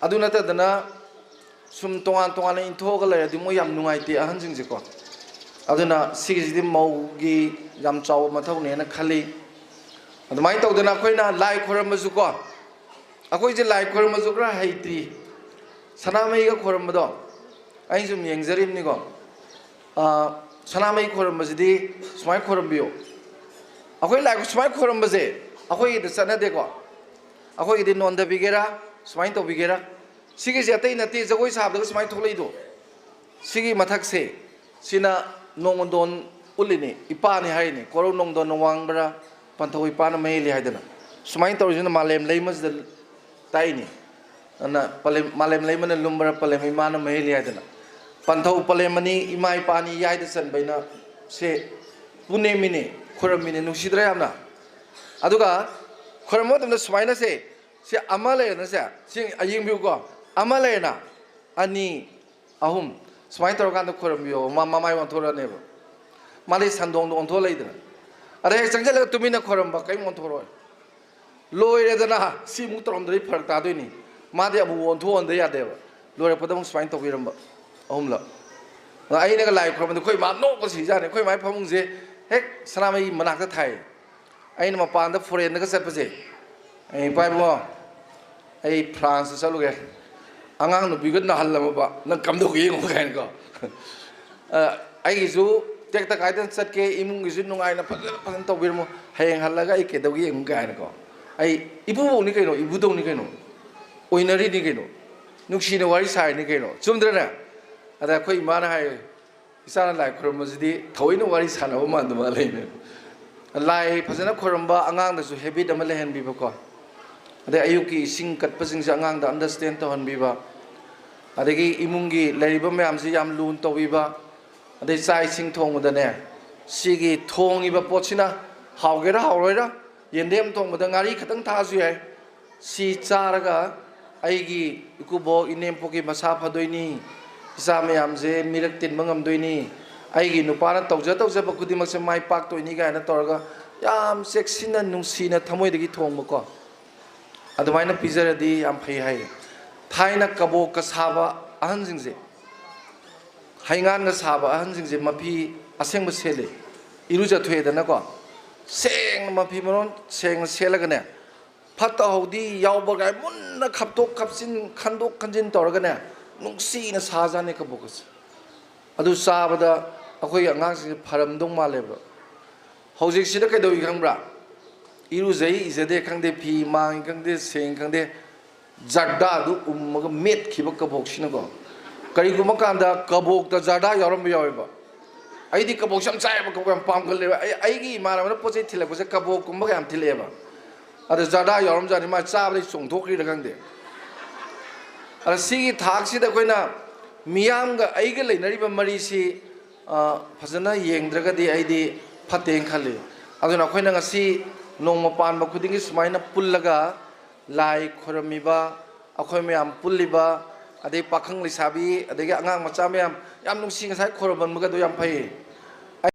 ꯑꯗꯨ ꯅꯠꯇꯗꯅ ꯁꯨꯝ ꯇꯣꯉꯥꯟ ꯇꯣꯉꯥꯟꯅ ꯏꯟꯊꯣꯛꯑꯒ ꯂꯩꯔꯗꯤ ꯃꯣꯏ ꯌꯥꯝ ꯅꯨꯡꯉꯥꯏꯇꯦ, ꯑꯍꯟꯁꯤꯡꯁꯦꯀꯣ꯫ ꯑꯗꯨꯅ ꯁꯤꯒꯤꯁꯤꯗꯤ ꯃꯧꯒꯤ ꯌꯥꯝ ꯆꯥꯎꯕ ꯃꯊꯧꯅꯦꯅ ꯈꯜꯂꯤ꯫ ꯑꯗꯨꯃꯥꯏꯅ ꯇꯧꯗꯅ ꯑꯩꯈꯣꯏꯅ ꯂꯥꯏ ꯈꯣꯏꯔꯝꯕꯁꯨꯀꯣ, ꯑꯩꯈꯣꯏꯁꯦ ꯂꯥꯏ ꯈꯣꯏꯔꯝꯕꯁꯨ ꯈꯔ ꯍꯩꯇ꯭ꯔꯤ꯫ ꯁꯅꯥꯃꯍꯤꯒ ꯈꯣꯏꯔꯝꯕꯗꯣ ꯑꯩꯅ ꯁꯨꯝ ꯌꯦꯡꯖꯔꯤꯕꯅꯤꯀꯣ꯫ ꯑꯥ, ꯁꯅꯥꯃꯍꯤ ꯈꯣꯏꯔꯝꯕꯁꯤꯗꯤ ꯁꯨꯃꯥꯏꯅ ꯈꯣꯏꯔꯝꯕꯤꯌꯨ꯫ ꯑꯩꯈꯣꯏ ꯂꯥꯏ ꯁꯨꯃꯥꯏꯅ ꯈꯣꯏꯔꯝꯕꯁꯦ ꯑꯩꯈꯣꯏꯒꯤꯗ ꯆꯠꯅꯗꯦꯀꯣ꯫ ꯑꯩꯈꯣꯏꯒꯤꯗꯤ ꯅꯣꯟꯊꯕꯤꯒꯦꯔꯥ, ꯁꯨꯃꯥꯏꯅ ꯇꯧꯕꯤꯒꯦꯔꯥ, ꯁꯤꯒꯤꯁꯦ ꯑꯇꯩ ꯅꯠꯇꯦ, ꯖꯒꯣꯏ ꯁꯥꯕꯗꯒ ꯁꯨꯃꯥꯏꯅ ꯊꯣꯛꯂꯛꯏꯗꯣ꯫ ꯁꯤꯒꯤ ꯃꯊꯛꯁꯦ, ꯁꯤꯅ ꯅꯣꯡꯗꯣꯟ ꯎꯠꯂꯤꯅꯤ, ꯏꯄꯥꯅꯤ ꯍꯥꯏꯔꯤꯅꯤ, ꯀꯣꯔꯧ ꯅꯣꯡꯗꯣꯟꯅ ꯋꯥꯡꯕ꯭ꯔꯥ, ꯄꯟꯊꯧ ꯏꯄꯥꯅ ꯃꯍꯦꯜꯂꯤ ꯍꯥꯏꯗꯅ꯫ ꯁꯨꯃꯥꯏꯅ ꯇꯧꯔꯤꯁꯤꯅ ꯃꯥꯂꯦꯝ ꯂꯩꯃꯁꯤꯗ ꯇꯥꯛꯏꯅꯤ꯫ ꯑꯗꯨꯅ ꯄꯂꯦꯝ, ꯃꯥꯂꯦꯝ ꯂꯩꯃꯅ ꯂꯨꯝꯕ꯭ꯔꯥ, ꯄꯂꯦꯝ ꯏꯃꯥꯅ ꯃꯍꯦꯜꯂꯤ ꯍꯥꯏꯗꯅ꯫ ꯄꯟꯊꯧ ꯄꯂꯦꯝ ꯑꯅꯤ, ꯏꯃꯥ ꯏꯄꯥ ꯑꯅꯤ ꯌꯥꯏꯗ ꯆꯟꯕꯩꯅ ꯁꯦ ꯄꯨꯅꯦꯝꯃꯤꯅꯤ, ꯈꯨꯔꯝꯃꯤꯅꯤ, ꯅꯨꯡꯁꯤꯗ꯭ꯔꯥ ꯌꯥꯝꯅ? ꯑꯗꯨꯒ ꯈꯨꯔꯝꯕ ꯃꯇꯝꯗ ꯁꯨꯃꯥꯏꯅ ꯁꯦ, ꯁꯤ ꯑꯃ ꯂꯩꯔꯦꯅ ꯁꯦ, ꯁꯤ ꯌꯦꯡꯕꯤꯌꯨꯀꯣ, ꯑꯃ ꯂꯩꯔꯦꯅ, ꯑꯅꯤ, ꯑꯍꯨꯝ, ꯁꯨꯃꯥꯏꯅ ꯇꯧꯔꯀꯥꯟꯗ ꯈꯣꯏꯔꯝꯕꯤꯌꯣ, ꯃꯥ ꯃꯃꯥꯏ ꯑꯣꯟꯊꯣꯔꯛꯑꯅꯦꯕ꯫ ꯃꯥꯗꯤ ꯁꯟꯗꯣꯡꯗ ꯑꯣꯟꯊꯣꯛꯑ ꯂꯩꯗꯅ꯫ ꯑꯗ ꯍꯦꯛ ꯆꯪꯁꯤꯜꯂꯒ ꯇꯨꯃꯤꯟꯅ ꯈꯣꯏꯔꯝꯕ, ꯀꯔꯤꯝ ꯑꯣꯟꯊꯣꯔꯛꯑꯣꯏ꯫ ꯂꯣꯏꯔꯦꯗꯅ, ꯁꯤꯃꯨꯛ ꯇꯧꯔꯝꯗ꯭ꯔꯗꯤ ꯐꯔꯛ ꯇꯥꯗꯣꯏꯅꯤ꯫ ꯃꯥꯗꯤ ꯑꯃꯨꯛ ꯑꯣꯟꯊꯣꯛꯍꯟꯗ ꯌꯥꯗꯦꯕ꯫ ꯂꯣꯏꯔꯛꯄꯗ ꯑꯃꯨꯛ ꯁꯨꯃꯥꯏꯅ ꯇꯧꯕꯤꯔꯝꯕ, ꯑꯍꯨꯝꯂꯛ꯫ ꯑꯗ ꯑꯩꯅꯒ ꯂꯥꯏ ꯈꯨꯔꯨꯝꯕꯗ ꯑꯩꯈꯣꯏ ꯏꯃꯥ ꯅꯣꯛꯄꯁꯤ ꯏꯆꯥꯅꯤ꯫ ꯑꯩꯈꯣꯏ ꯏꯃꯥꯒꯤ ꯐꯃꯨꯡꯁꯦ ꯍꯦꯛ ꯁꯅꯥꯃꯍꯤ ꯃꯅꯥꯛꯇ ꯊꯥꯏ꯫ ꯑꯩꯅ ꯃꯄꯥꯟꯗ ꯐꯣꯔꯦꯟꯗꯒ ꯆꯠꯄꯁꯦ, "ꯑꯩ ꯏꯄꯥ ꯏꯕꯨꯡꯉꯣ, ꯑꯩ ꯐ꯭ꯔꯥꯟꯁꯇ ꯆꯠꯂꯨꯒꯦ, ꯑꯉꯥꯡ ꯅꯨꯄꯤꯒ ꯅꯥꯍꯜꯂꯝꯃꯕ ꯅꯪ ꯀꯝꯗꯧꯒꯦ ꯌꯦꯡꯉꯣ" ꯀꯥꯏꯅꯀꯣ꯫ ꯑ, ꯑꯩꯒꯤꯁꯨ ꯇꯦꯛꯇ ꯀꯥꯏꯗꯅ ꯆꯠꯀꯦ, ꯏꯃꯨꯡꯒꯤꯁꯨ ꯅꯨꯡꯉꯥꯏꯅ ꯐꯖꯅ ꯐꯖꯅ ꯇꯧꯕꯤꯔꯝꯃꯣ, ꯍꯌꯦꯡ ꯍꯜꯂꯒ ꯑꯩ ꯀꯩꯗꯧꯒꯦ ꯌꯦꯡꯉꯨ ꯀꯥꯏꯅꯀꯣ꯫ ꯑꯩ ꯏꯄꯨꯕꯧꯅꯤ ꯀꯩꯅꯣ, ꯏꯕꯨꯗꯧꯅꯤ ꯀꯩꯅꯣ, ꯑꯣꯏꯅꯔꯤꯅꯤ ꯀꯩꯅꯣ, ꯅꯨꯡꯁꯤꯅ ꯋꯥꯔꯤ ꯁꯥꯔꯤꯅꯤ ꯀꯩꯅꯣ, ꯆꯨꯝꯗ꯭ꯔꯅꯦ? ꯑꯗ ꯑꯩꯈꯣꯏ ꯏꯃꯥꯅ ꯍꯥꯏ, "ꯏꯆꯥꯅ ꯂꯥꯏ ꯈꯨꯔꯨꯝꯕꯁꯤꯗꯤ ꯊꯑꯣꯏꯅ ꯋꯥꯔꯤ ꯁꯥꯟꯅꯕ ꯃꯥꯟꯗ ꯃꯥꯜꯂꯦꯅꯦ"꯫ ꯂꯥꯏ ꯐꯖꯅ ꯈꯨꯔꯨꯝꯕ, ꯑꯉꯥꯡꯗꯁꯨ ꯍꯦꯕꯤꯠ ꯑꯃ ꯂꯩꯍꯟꯕꯤꯕꯀꯣ꯫ ꯑꯗꯩ ꯑꯌꯨꯛꯀꯤ ꯏꯁꯤꯡ ꯀꯠꯄꯁꯤꯡꯁꯦ ꯑꯉꯥꯡꯗ ꯑꯟꯗꯔꯁꯇꯦꯟ ꯇꯧꯍꯟꯕꯤꯕ, ꯑꯗꯒꯤ ꯏꯃꯨꯡꯒꯤ ꯂꯩꯔꯤꯕ ꯃꯌꯥꯝꯁꯤ ꯌꯥꯝ ꯂꯨꯅ ꯇꯧꯕꯤꯕ, ꯑꯗꯩ ꯆꯥꯛ ꯏꯁꯤꯡ ꯊꯣꯡꯕꯗꯅꯦ, ꯁꯤꯒꯤ ꯊꯣꯡꯉꯤꯕ ꯄꯣꯠꯁꯤꯅ ꯍꯥꯎꯒꯦꯔꯥ ꯍꯥꯎꯔꯣꯏꯔꯥ, ꯌꯦꯟꯗꯦꯝ ꯊꯣꯡꯕꯗ ꯉꯥꯔꯤ ꯈꯛꯇꯪ ꯊꯥꯛꯑꯁꯨ ꯌꯥꯏ, ꯁꯤ ꯆꯥꯔꯒ ꯑꯩꯒꯤ ꯏꯀꯨꯕꯣꯛ ꯏꯅꯦꯝꯄꯣꯛꯀꯤ ꯃꯁꯥ ꯐꯗꯣꯏꯅꯤ, ꯏꯆꯥ ꯃꯌꯥꯝꯁꯦ ꯃꯤꯔꯛ ꯇꯤꯟꯕ ꯉꯝꯗꯣꯏꯅꯤ, ꯑꯩꯒꯤ ꯅꯨꯄꯥꯅ ꯇꯧꯖ ꯇꯧꯖꯕ ꯈꯨꯗꯤꯡꯃꯛꯁꯦ ꯃꯥꯏ ꯄꯥꯛꯇꯣꯏꯅꯤ ꯀꯥꯏꯅ ꯇꯧꯔꯒ ꯌꯥꯝ ꯆꯦꯛꯁꯤꯟꯅ ꯅꯨꯡꯁꯤꯅ ꯊꯃꯣꯏꯗꯒꯤ ꯊꯣꯡꯕꯀꯣ꯫ ꯑꯗꯨꯃꯥꯏꯅ ꯄꯤꯖꯔꯗꯤ ꯌꯥꯝ ꯐꯩ ꯍꯥꯏꯌꯦ꯫ ꯊꯥꯏꯅ ꯀꯕꯣꯛꯀ ꯁꯥꯕ ꯑꯍꯟꯁꯤꯡꯁꯦ, ꯍꯩꯉꯥꯟꯒ ꯁꯥꯕ ꯑꯍꯟꯁꯤꯡꯁꯦ ꯃꯐꯤ ꯑꯁꯦꯡꯕ ꯁꯦꯠꯂꯦ, ꯏꯔꯨꯖꯊꯣꯛꯑꯦꯗꯅꯀꯣ, ꯁꯦꯡꯅ ꯃꯐꯤ ꯃꯔꯣꯟ ꯁꯦꯡꯅ ꯁꯦꯠꯂꯒꯅꯦ, ꯐꯠꯇ ꯍꯥꯎꯗꯤ ꯌꯥꯎꯕ ꯀꯥꯏ ꯃꯨꯟꯅ ꯈꯞꯇꯣꯛ ꯈꯞꯆꯤꯟ, ꯈꯟꯗꯣꯛ ꯈꯟꯖꯤꯟ ꯇꯧꯔꯒꯅꯦ, ꯅꯨꯡꯁꯤꯅ ꯁꯥꯖꯥꯠꯅꯤ ꯀꯕꯣꯛꯀꯁꯦ꯫ ꯑꯗꯨ ꯆꯥꯕꯗ ꯑꯩꯈꯣꯏꯒꯤ ꯑꯉꯥꯡꯁꯤꯡꯁꯦ ꯐꯔꯝꯗꯧ ꯃꯥꯜꯂꯦꯕ꯫ ꯍꯧꯖꯤꯛꯁꯤꯗ ꯀꯩꯗꯧꯏ ꯈꯪꯕ꯭ꯔꯥ? ꯏꯔꯨꯖꯩ ꯏꯖꯗꯦ ꯈꯪꯗꯦ, ꯐꯤ ꯃꯥꯡꯉꯤ ꯈꯪꯗꯦ, ꯁꯦꯡꯉꯤ ꯈꯪꯗꯦ, ꯖꯔꯗꯥꯗꯨ ꯎꯝꯃꯒ ꯃꯦꯠꯈꯤꯕ ꯀꯕꯣꯛꯁꯤꯅꯀꯣ꯫ ꯀꯔꯤꯒꯨꯝꯕ ꯀꯥꯟꯗ ꯀꯕꯣꯛꯇ ꯖꯔꯗꯥ ꯌꯥꯎꯔꯝꯕ ꯌꯥꯎꯋꯦꯕ꯫ ꯑꯩꯗꯤ ꯀꯕꯣꯛꯁꯦ ꯌꯥꯝ ꯆꯥꯏꯌꯦꯕ, ꯀꯕꯣꯛ ꯌꯥꯝ ꯄꯥꯝꯒꯜꯂꯦꯕ꯫ ꯑꯩ, ꯑꯩꯒꯤ ꯏꯃꯥꯟꯅꯕꯅ ꯄꯣꯠ ꯆꯩ ꯊꯤꯜꯂꯛꯄꯁꯦ ꯀꯕꯣꯛꯀꯨꯝꯕꯒ ꯌꯥꯝ ꯊꯤꯜꯂꯛꯑꯦꯕ꯫ ꯑꯗ ꯖꯔꯗꯥ ꯌꯥꯎꯔꯝꯖꯥꯠꯅꯤ, ꯃꯥ ꯆꯥꯕꯗꯩ ꯆꯣꯡꯊꯣꯛꯈ꯭ꯔꯤꯔ ꯈꯪꯗꯦ꯫ ꯑꯗ ꯁꯤꯒꯤ ꯊꯥꯛꯁꯤꯗ ꯑꯩꯈꯣꯏꯅ ꯃꯤꯌꯥꯝꯒ ꯑꯩꯒ ꯂꯩꯅꯔꯤꯕ ꯃꯔꯤꯁꯤ, ꯑ, ꯐꯖꯅ ꯌꯦꯡꯗ꯭ꯔꯒꯗꯤ ꯑꯩꯗꯤ ꯐꯠꯇꯦꯅ ꯈꯜꯂꯤ꯫ ꯑꯗꯨꯅ ꯑꯩꯈꯣꯏꯅ ꯉꯁꯤ ꯅꯣꯡꯃ ꯄꯥꯟꯕ ꯈꯨꯗꯤꯡꯒꯤ ꯁꯨꯃꯥꯏꯅ ꯄꯨꯜꯂꯒ ꯂꯥꯏ ꯈꯣꯏꯔꯝꯃꯤꯕ, ꯑꯩꯈꯣꯏ ꯃꯌꯥꯝ ꯄꯨꯜꯂꯤꯕ, ꯑꯗꯩ ꯄꯥꯈꯪ ꯂꯩꯁꯥꯕꯤ, ꯑꯗꯒꯤ ꯑꯉꯥꯡ ꯃꯆꯥ ꯃꯌꯥꯝ ꯌꯥꯝ ꯅꯨꯡꯁꯤ, ꯉꯁꯥꯏ ꯈꯣꯏꯔꯝꯕꯟꯕꯒꯗꯣ ꯌꯥꯝ ꯐꯩ꯫